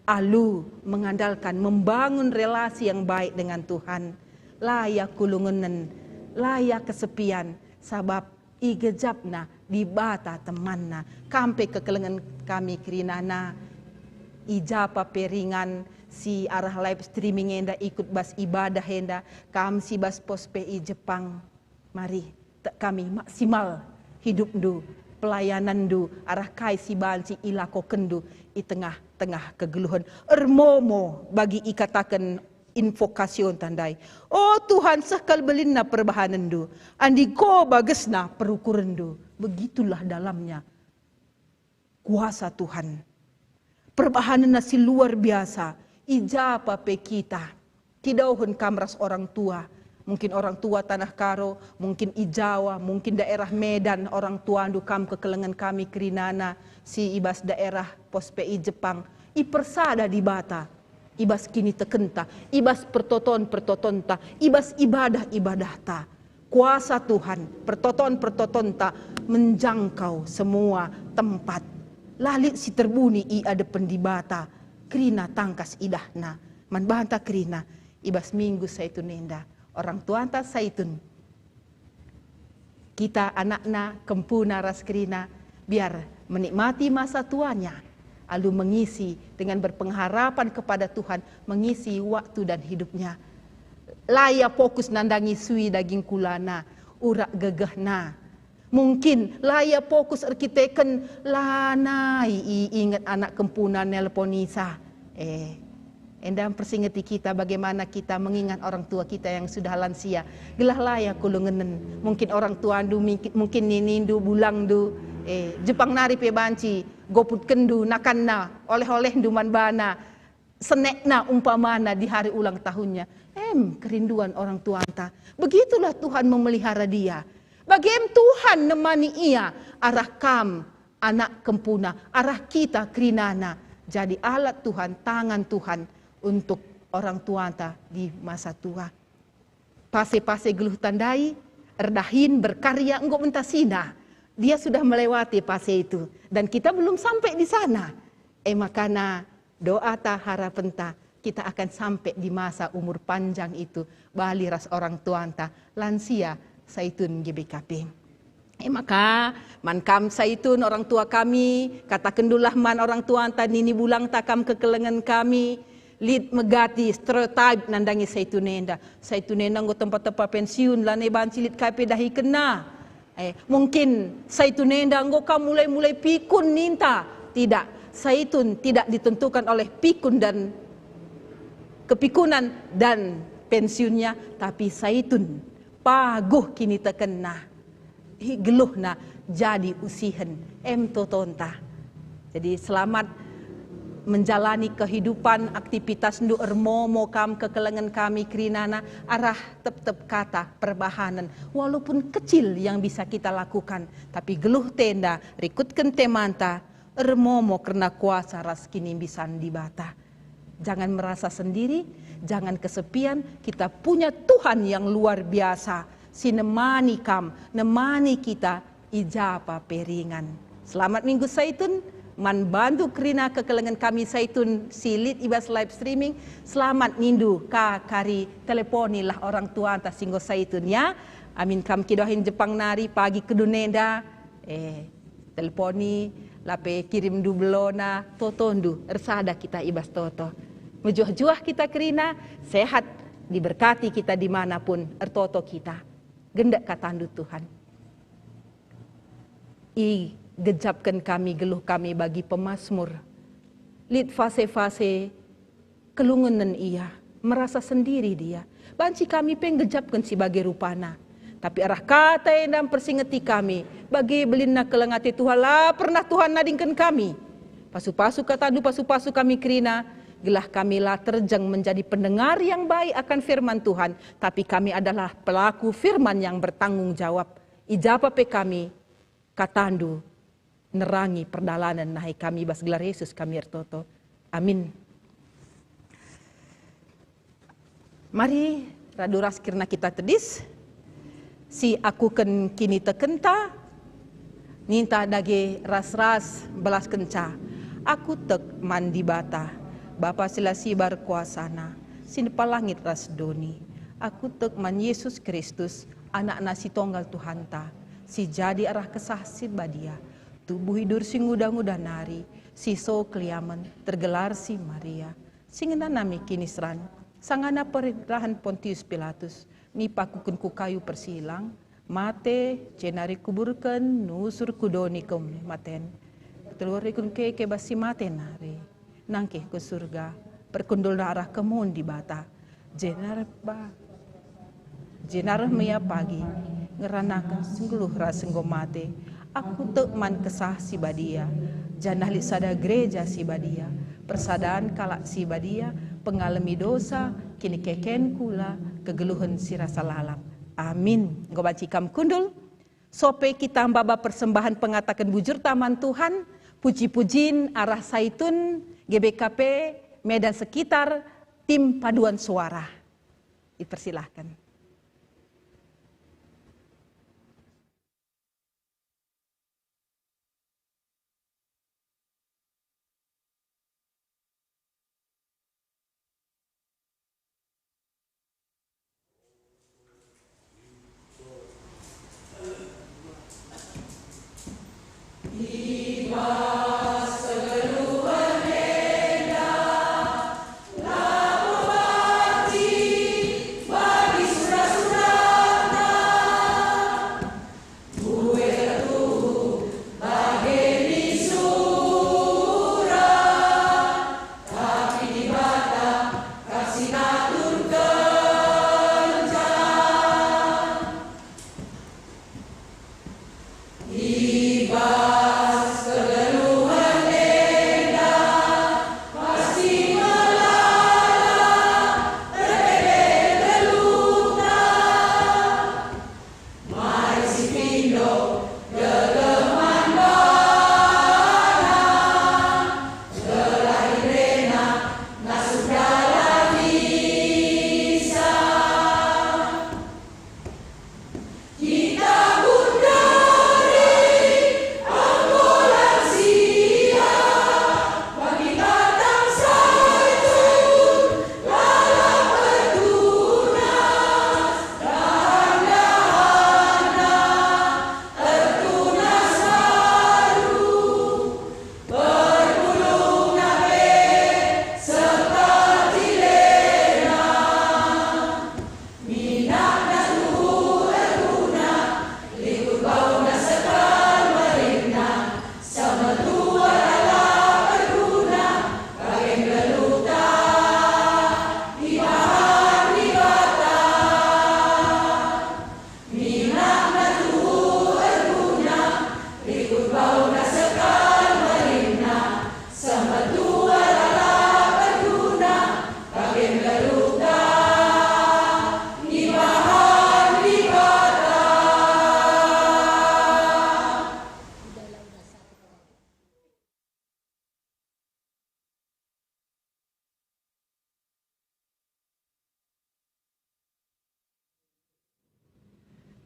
alu mengandalkan membangun relasi yang baik dengan Tuhan. La ia kulungenen, la ia kesepian, sabab igejapna Dibata temanna. Kam pe kekelengen kami kerinana, i ja pa pe ringan si arah live streaming enda ikut bas ibadah enda, kam si bas pos pe i Jepang. Mari, Tek kami maksimal hidupndu, pelayananndu, arah kai si banci ilakokenndu i tengah-tengah kegeluhen. Ermomo bagi ikataken invokasionta ndai. O Tuhan, seh kal belinna perbahanenndu, andi ko bagesna perukurenndu. Begitulah dalamnya kuasa Tuhan. Perbahanenna si luar biasa, i ja pe kita. Kidauhen kam ras orang tua, mungkin orang tua Tanah Karo, mungkin i Jawa, mungkin daerah Medan, orang tuandu kam kekelengen kami kerinana si i bas daerah Pos P I Jepang, ipersada Dibata i bas kinitekenta, i bas pertoton-pertotonta, i bas ibadah-ibadahta. Kuasa Tuhan, pertoton-pertotonta menjangkau semua tempat. La lit si terbuni i adepen Dibata, kerina tangkas idahNa. Man banta kerina, i bas Minggu Saitun enda, orang tuanta Saitun, kita anakna, kempuna ras kerina, biar menikmati masa tuanya, alu mengisi dengan berpengharapan kepada Tuhan, mengisi waktu dan hidupnya. La ia fokus nandangi sui daging kulana, urak gegehna. Mungkin la ia fokus erkiteken lanai iinget anak kempuna nelponisa. Eh, enda mpersingeti kita bagaimana kita mengingat orang tua kita yang sudah lansia. Gelah la ia kulungenen. Mungkin orang tuandu, mingki-, mungkin ninindu, bulangndu, eh, Jepang nari pe banci goputkenndu nakanna, oleh-olehndu man bana, senekna umpamana di hari ulang tahunnya. Em, kerinduan orang tuanta. Begitulah Tuhan memelihara dia. Bagem Tuhan nemani ia arah kam, anak kempuna, arah kita kerinana. Jadi alat Tuhan, tangan Tuhan untuk orang tuanta di masa tua. Pase-pase geluhta ndai, erdahin, berkarya, enggo mentasina. Dia sudah melewati pase itu, dan kita belum sampai di sana. E makana doata, harapenta, kita akan sampai di masa umur panjang itu, bali ras orang tuanta, lansia Saitun G B K P. E maka, man kam Saitun, orang tua kami, katakenndulah man orang tuanta, nini bulangta kam kekelengen kami, lit megati stereotype nandangi Saitun enda. Saitun enda enggo tempa-tempa pensiun, lanai banci lit kai pe dahikenna. Eh, mungkin Saitun enda enggo kam mulai-mulai pikun ninta. Tidak, Saitun tidak ditentukan oleh pikun dan kepikunan dan pensiunnya, tapi Saitun paguh kinitekenna, i geluhna jadi usihen, em totonta. Jadi selamat menjalani kehidupan, aktivitasndu, ermomo kam kekelengen kami kerinana arah tep-tep kata perbahanen, walaupun kecil yang bisa kita lakukan, tapi geluh tenda, rikutken temanta, ermomo kerna kuasa ras kinimbisan Dibata. Jangan merasa sendiri, jangan kesepian, kita punya Tuhan yang luar biasa, si nemani kam, nemani kita i ja pe ringan. Selamat Minggu Saitun, man bandu kerina kekelengen kami Saitun si lit i bas live streaming, selamat nindu ka kari, teleponilah orang tuanta si enggo Saitun ya. Amin kam kidohin Jepang nari pagi kedun enda. Eh, teleponi, lape kirimndu belona, totondu, ersada kita i bas toto. Mejuah-juah kita kerina, sehat, diberkati kita dimanapun ertoto kita. Gendek katandu Tuhan. Igejapken kami geluh kami bagi pemasmur. Lit fase-fase kelungenen ia, merasa sendiri dia. Banci kami pe nggejapken si bage rupana. Tapi arah kata enda mpersingeti kami, bage belinna keleng ate Tuhan, la pernah Tuhan nadingken kami. Pasu-pasu katandu, pasu-pasu kami kerina, gelah kami la terjeng menjadi pendengar yang baik akan firman Tuhan, tapi kami adalah pelaku firman yang bertanggung jawab. I ja pe kami, katandu nerangi perdalanen nahe kami, bas gelar Yesus kami ertoto. Amin. Mari radu ras kerna kita tedis, si akuken kinitekenta, ninta dage ras-ras belaskenca. Aku tek man Dibata, Bapa si la sibar kuasana, si nepa langit ras doni. Aku tek man Yesus Kristus, Anakna si tonggal Tuhanta, si jadi arah Kesah Si Badia, tubuh idur si nguda-nguda nari, si so keliamen, tergelar si Maria, si ngenanami kiniseran, sangana perintahen Pontius Pilatus, nipakuken ku kayu persilang, mate, jenari kuburken, nusur ku doni kematen. Telu wari keke bas si mate nari. Nangkih ku surga, perkundulna arah kemun Dibata. Jenari ba, jenari me ia pagi, ngeranaken si nggeluh ras enggo mate. Aku tek man Kesah Si Badia, janah lit sada gereja si badia, persadan kalak si badia, pengalemi dosa, kinikeken kula, kegeluhen si rasa lalap. Amin. Enggo banci kam kundul. Sope kita maba persembahen pengataken bujurta man Tuhan, puji-pujin arah Saitun, G B K P, Medan sekitar, tim paduan suara. Dipersilahkan.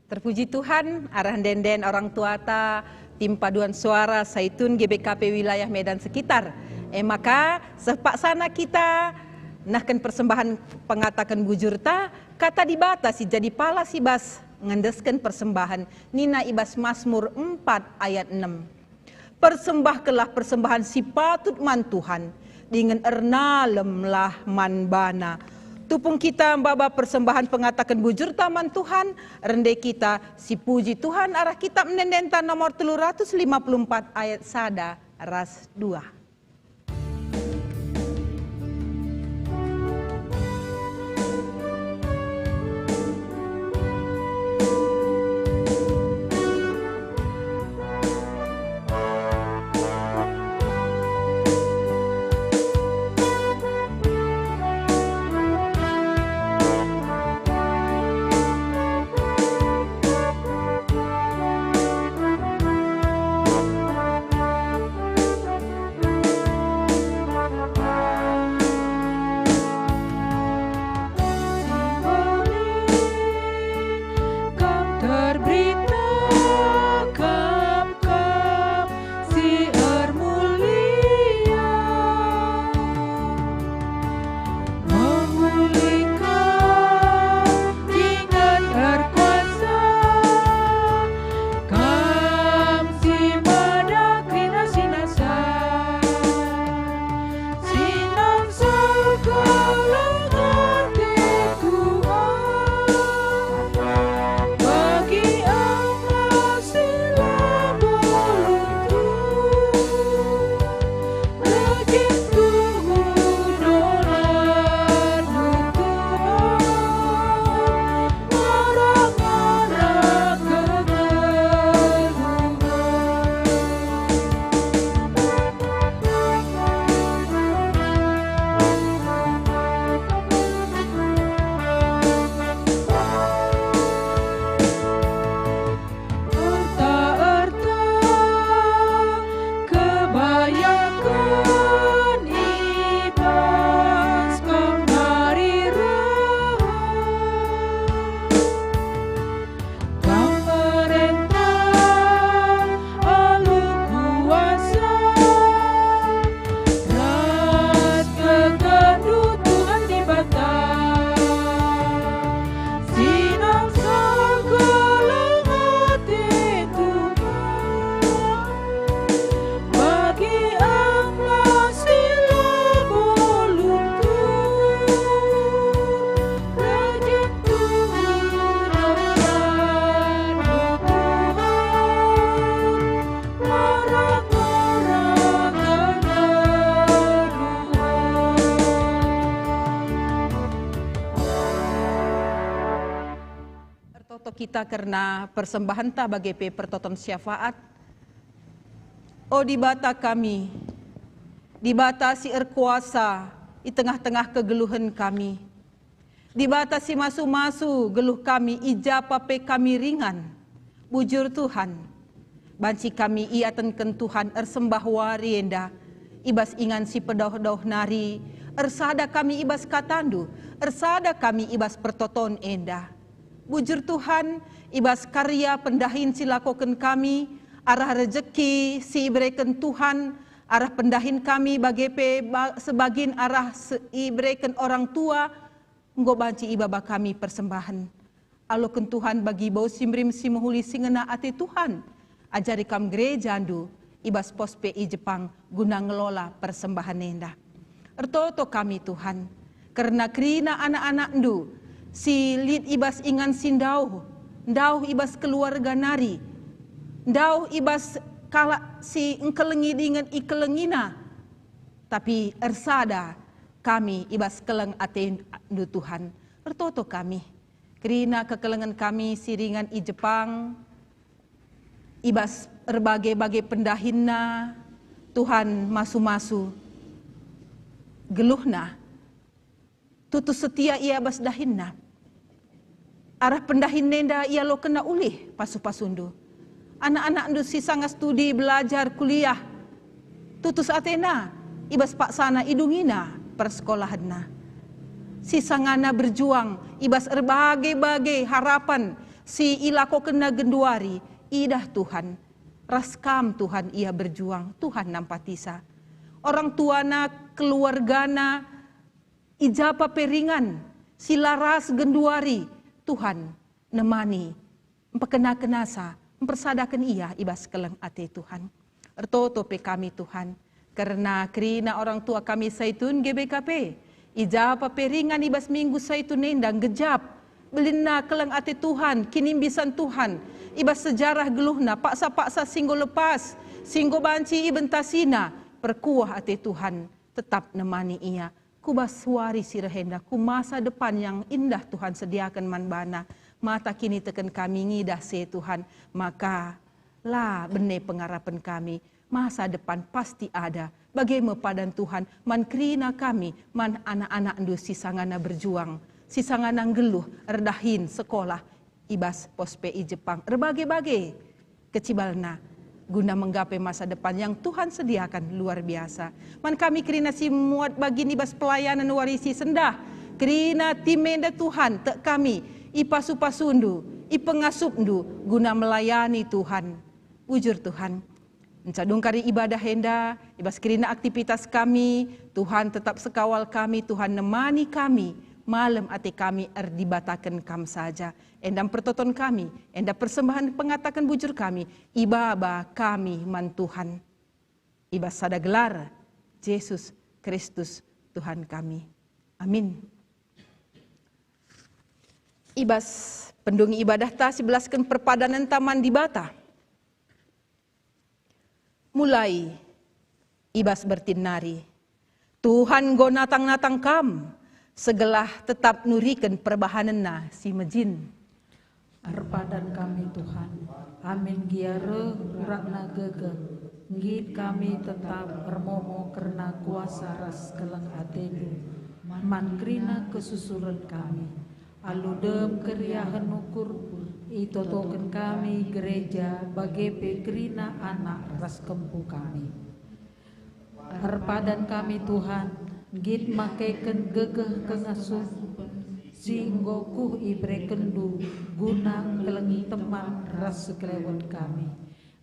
Terpuji Tuhan, arah ende-enden orang tuata, tim paduan suara Saitun G B K P wilayah Medan sekitar. E maka, seh paksana kita nehken persembahen pengataken bujurta, kata Dibata si jadi pala si bas ngendesken persembahen, nina i bas Masmur empat ayat enem. Persembahkenlah persembahen si patut man Tuhan, dingen ernalemlah man baNa. Tupung kita maba persembahen pengataken bujurta man Tuhan, rende kita sipuji Tuhan arah kitab ende-endenta nomor telu ratus lima puluh empat ayat sada ras dua. Ta kerna persembahenta bage pe pertoton syafaat. O Dibata kami, Dibata si erkuasa i tengah-tengah kegeluhen kami. Dibata si masu-masu geluh kami i ja pe kami ringan. Bujur Tuhan, banci kami iatenken Tuhan ersembah wari enda, i bas ingan si pedauh-dauh nari, ersada kami i bas kataNdu, ersada kami i bas pertoton enda. Bujur Tuhan, i bas karya pendahin si lakoken kami, arah rejeki si ibereken Tuhan, arah pendahin kami bage pe ba-, sebagin arah se-, ibereken orang tua, enggo banci ibaba kami persembahen. Aloken Tuhan bagi bau si merim si mehuli si ngena ate Tuhan, ajari Kam gerejaNdu i bas pos pe i Jepang guna ngelola persembahen enda. Ertoto kami, Tuhan, kerna kerina anak-anakNdu si lit i bas ingan si ndauh, ndauh i bas keluarga nari, ndauh i bas kalak si engkelengi dingen ikelengina, tapi ersada kami i bas keleng ateNdu, Tuhan. Ertoto kami, kerina kekelengen kami si ringan i Jepang, i bas erbage-bage pendahinna, Tuhan masu-masu geluhna, tutus setia ia bas dahinna. Arah pendahin enda ialokenna ulih pasu-pasuNdu. Anak-anakNdu si sanga studi, belajar, kuliah, tutus atena i bas paksana idungina persekolahenna. Si sangana berjuang i bas erbage-bage harapan si ilakokenna genduari, idah Tuhan, ras Kam, Tuhan, ia berjuang, Tuhan, nampatisa. Orang tuana, keluargana, i ja pe ringan, si la ras genduari, Tuhan, nemani, mpekenakenasa, mpersadaken ia i bas keleng ate, Tuhan. Ertoto pe kami, Tuhan, kerna kerina orang tua kami Saitun G B K P, i ja pe ringan i bas Minggu Saitun enda nggejap belinna keleng ate Tuhan, kinimbisan Tuhan, i bas sejarah geluhna, paksa-paksa si enggo lepas, si enggo banci ibentasina, perkuah ate Tuhan, tetap nemani ia. Ku bas wari si reh enda, ku masa depan yang indah Tuhan sediaken man bana, mata kiniteken kami ngidah se, Tuhan, maka la bene pengarapen kami. Masa depan pasti ada. Bage me padan Tuhan man kerina kami, man anak-anakNdu si sangana berjuang, si sangana nggeluh, erdahin, sekolah, i bas pos pe i Jepang, erbage-bage kecibalna guna menggapai masa depan yang Tuhan sediakan luar biasa. Man kami kerina si muat bagin i bas pelayanan wari si sendah, kerina tim enda Tuhan, tek kami, ipasu-pasuNdu, ipengasup-Ndu guna melayani Tuhan. Bujur Tuhan, encadung kari ibadah enda, i bas kerina aktivitas kami, Tuhan tetap sekawal kami, Tuhan nemani kami, malem ate kami erdibataken Kam saja. Enda pertoton kami, enda persembahen pengataken bujur kami, ibaba kami man Tuhan. I bas sada gelar, Jesus Kristus Tuhan kami. Amin. I bas pendungi ibadahta sibelasken perpadanenta man Dibata. Mulai i bas bertin nari, Tuhan enggo natang-natang kam, segelah tetap nuriken perbahanenNa si mejin. Erpadan kami, Tuhan, amin gia reh uratna gegeh, nggit kami tetap ermomo kerna kuasa ras keleng ateNdu man kerina kesusuren kami. Alu dem keriahen ukur, itotoken kami gereja bage pe kerina anak ras kempu kami. Erpadan kami, Tuhan, nggit makeken gegeh kengasuh si enggo kuh iberekenNdu guna ngkelengi teman ras sekelewen kami.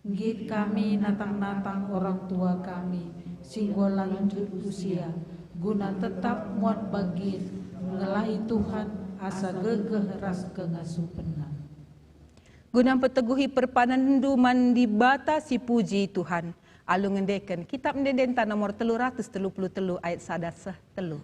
Nggit kami natang-natang orang tua kami si enggo lanjut usia, guna tetap muat bagin ngelahi Tuhan asa gegeh ras kengasupenNa. Guna mpeteguhi perpananndu man Dibata si puji Tuhan, alu ngendeken Kitab Ende-endenta nomor telu ratus telu puluh telu ayat sada seh telu.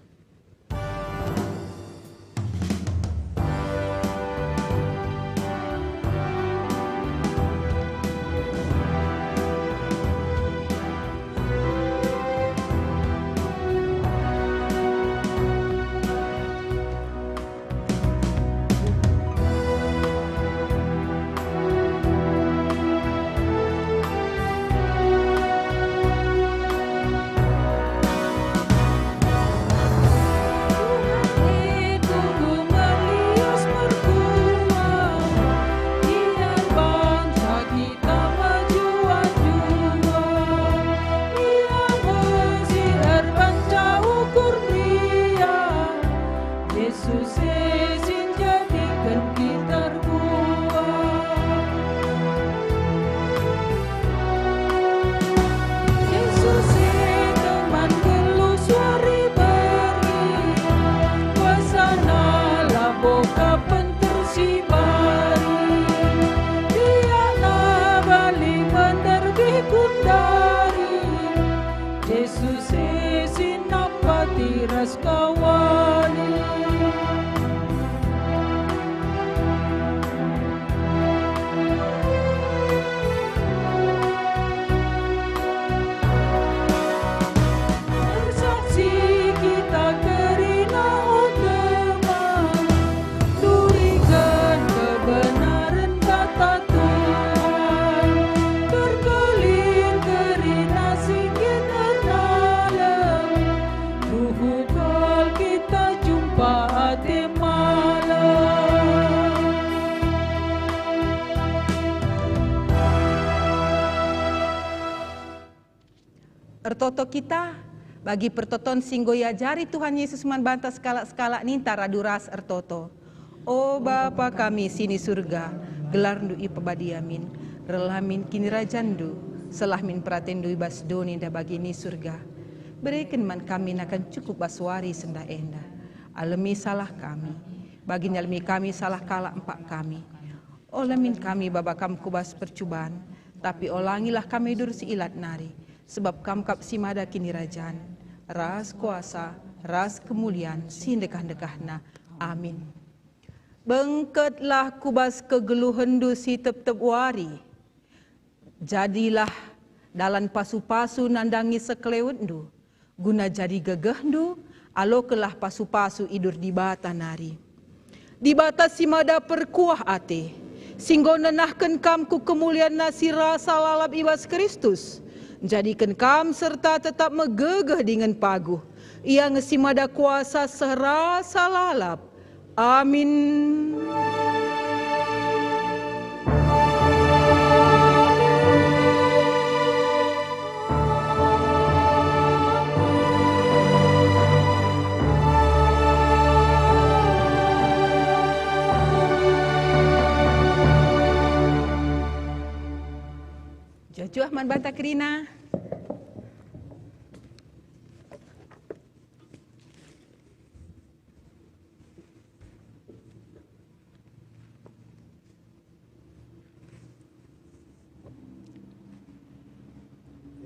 ras kawali. Ersaksi kita kerina, o teman, turiken kebenaren kata Tuhan, terkelin kerina si nggit erdalem, tuhu kal kita jumpa ate malem. Ertoto kita, bagi pertoton si enggo iajari Tuhan Yesus man banta sekalak-sekalak ninta radu ras ertoto. O Bapa kami si ni Surga, gelarNdu ipebadia min, reh min kinirajanNdu, seh min peratenNdu i bas doni ndah bagi ni Surga. Bereken man kami nakan cukup bas wari sendah enda. Alemi salah kami, bagi nalemi kami salah kalak empak kami. Ola min kami baba Kam ku bas percuban, tapi olangilah kami i bas si ilat nari, sebab Kam kap si mada kinirajan, ras kuasa, ras kemulian si ndekah-ndekahna. Amin. Bengketlah ku bas kegeluhenNdu si tep-tep wari. Jadilah dalan pasu-pasu nandangi sekelewetNdu, guna jadi gegehndu, alokenlah pasu-pasu idur Dibata nari. Dibata si mada perkuah ate, si enggo nenahken kam ku kemulianNa si rasa lalap i bas Kristus, njadiken kam serta tetap megegeh dingen paguh. Ia nge si mada kuasa serasa lalap. Amin. Juah-juah man banta kerina.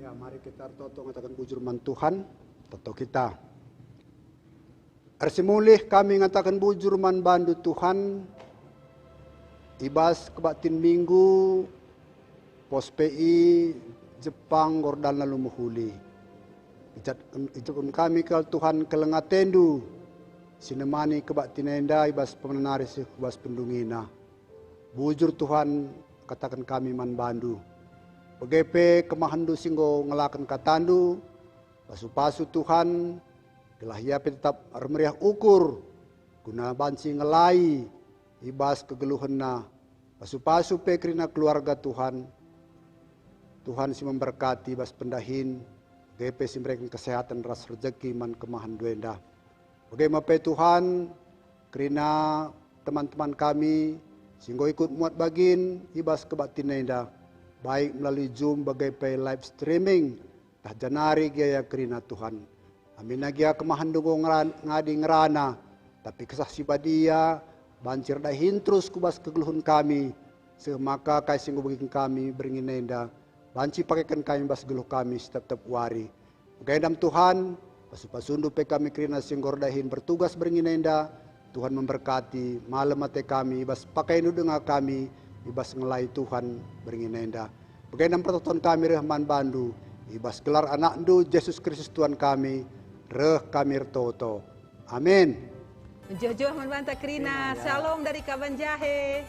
Ya, mari kita ertoto ngataken bujur man Tuhan. Toto kita. Ersimulih kami ngataken bujur man baNdu, Tuhan, i bas kebaktin Minggu, Pos P I, Jepang, Gordalna Lumehuli. Ijat-, ijatken kami kal, Tuhan, keleng ateNdu si nemani kebaktin enda i bas pemena nari seh ku bas pendungina. Bujur, Tuhan, kataken kami man baNdu. Bage pe kemahenNdu si enggo ngelaken kataNdu, pasu-pasu, Tuhan, gelah ia pe tetap ermeriah ukur guna banci ngelai i bas kegeluhenna, pasu-pasu pe kerina keluarga, Tuhan. Tuhan si memberkati bas pendahin, bage pe si mereken kesehatan ras rejeki man kemahenNdu enda. Bage me pe, Tuhan, kerina teman-teman kami si enggo ikut muat bagin i bas kebaktin enda, baik melalui Zoom bage pe live streaming, ntah janari gia ia kerina, Tuhan. Aminna gia kemahenNdu enggo ngeran-, ngadi ngerana, tapi Kesah Si Badia banci erdahin terus ku bas kegeluhen kami, seh maka kai si enggo ibegiken kami berngi enda banci pakeken kami bas geluh kami si tep-tep wari. Bage ndam, Tuhan, pasu-pasuNdu pe kami kerina si enggo erdahin bertugas berngi enda, Tuhan memberkati, malem ate kami i bas pakaiNdu denga kami i bas ngelai Tuhan berngi enda. Bage ndam pertoton kami reh man baNdu, i bas gelar AnakNdu, Jesus Kristus Tuhan kami, reh kami ertoto. Amin. Mejuah-juah man banta kerina. Kerina, ya. Shalom dari Kabanjahe.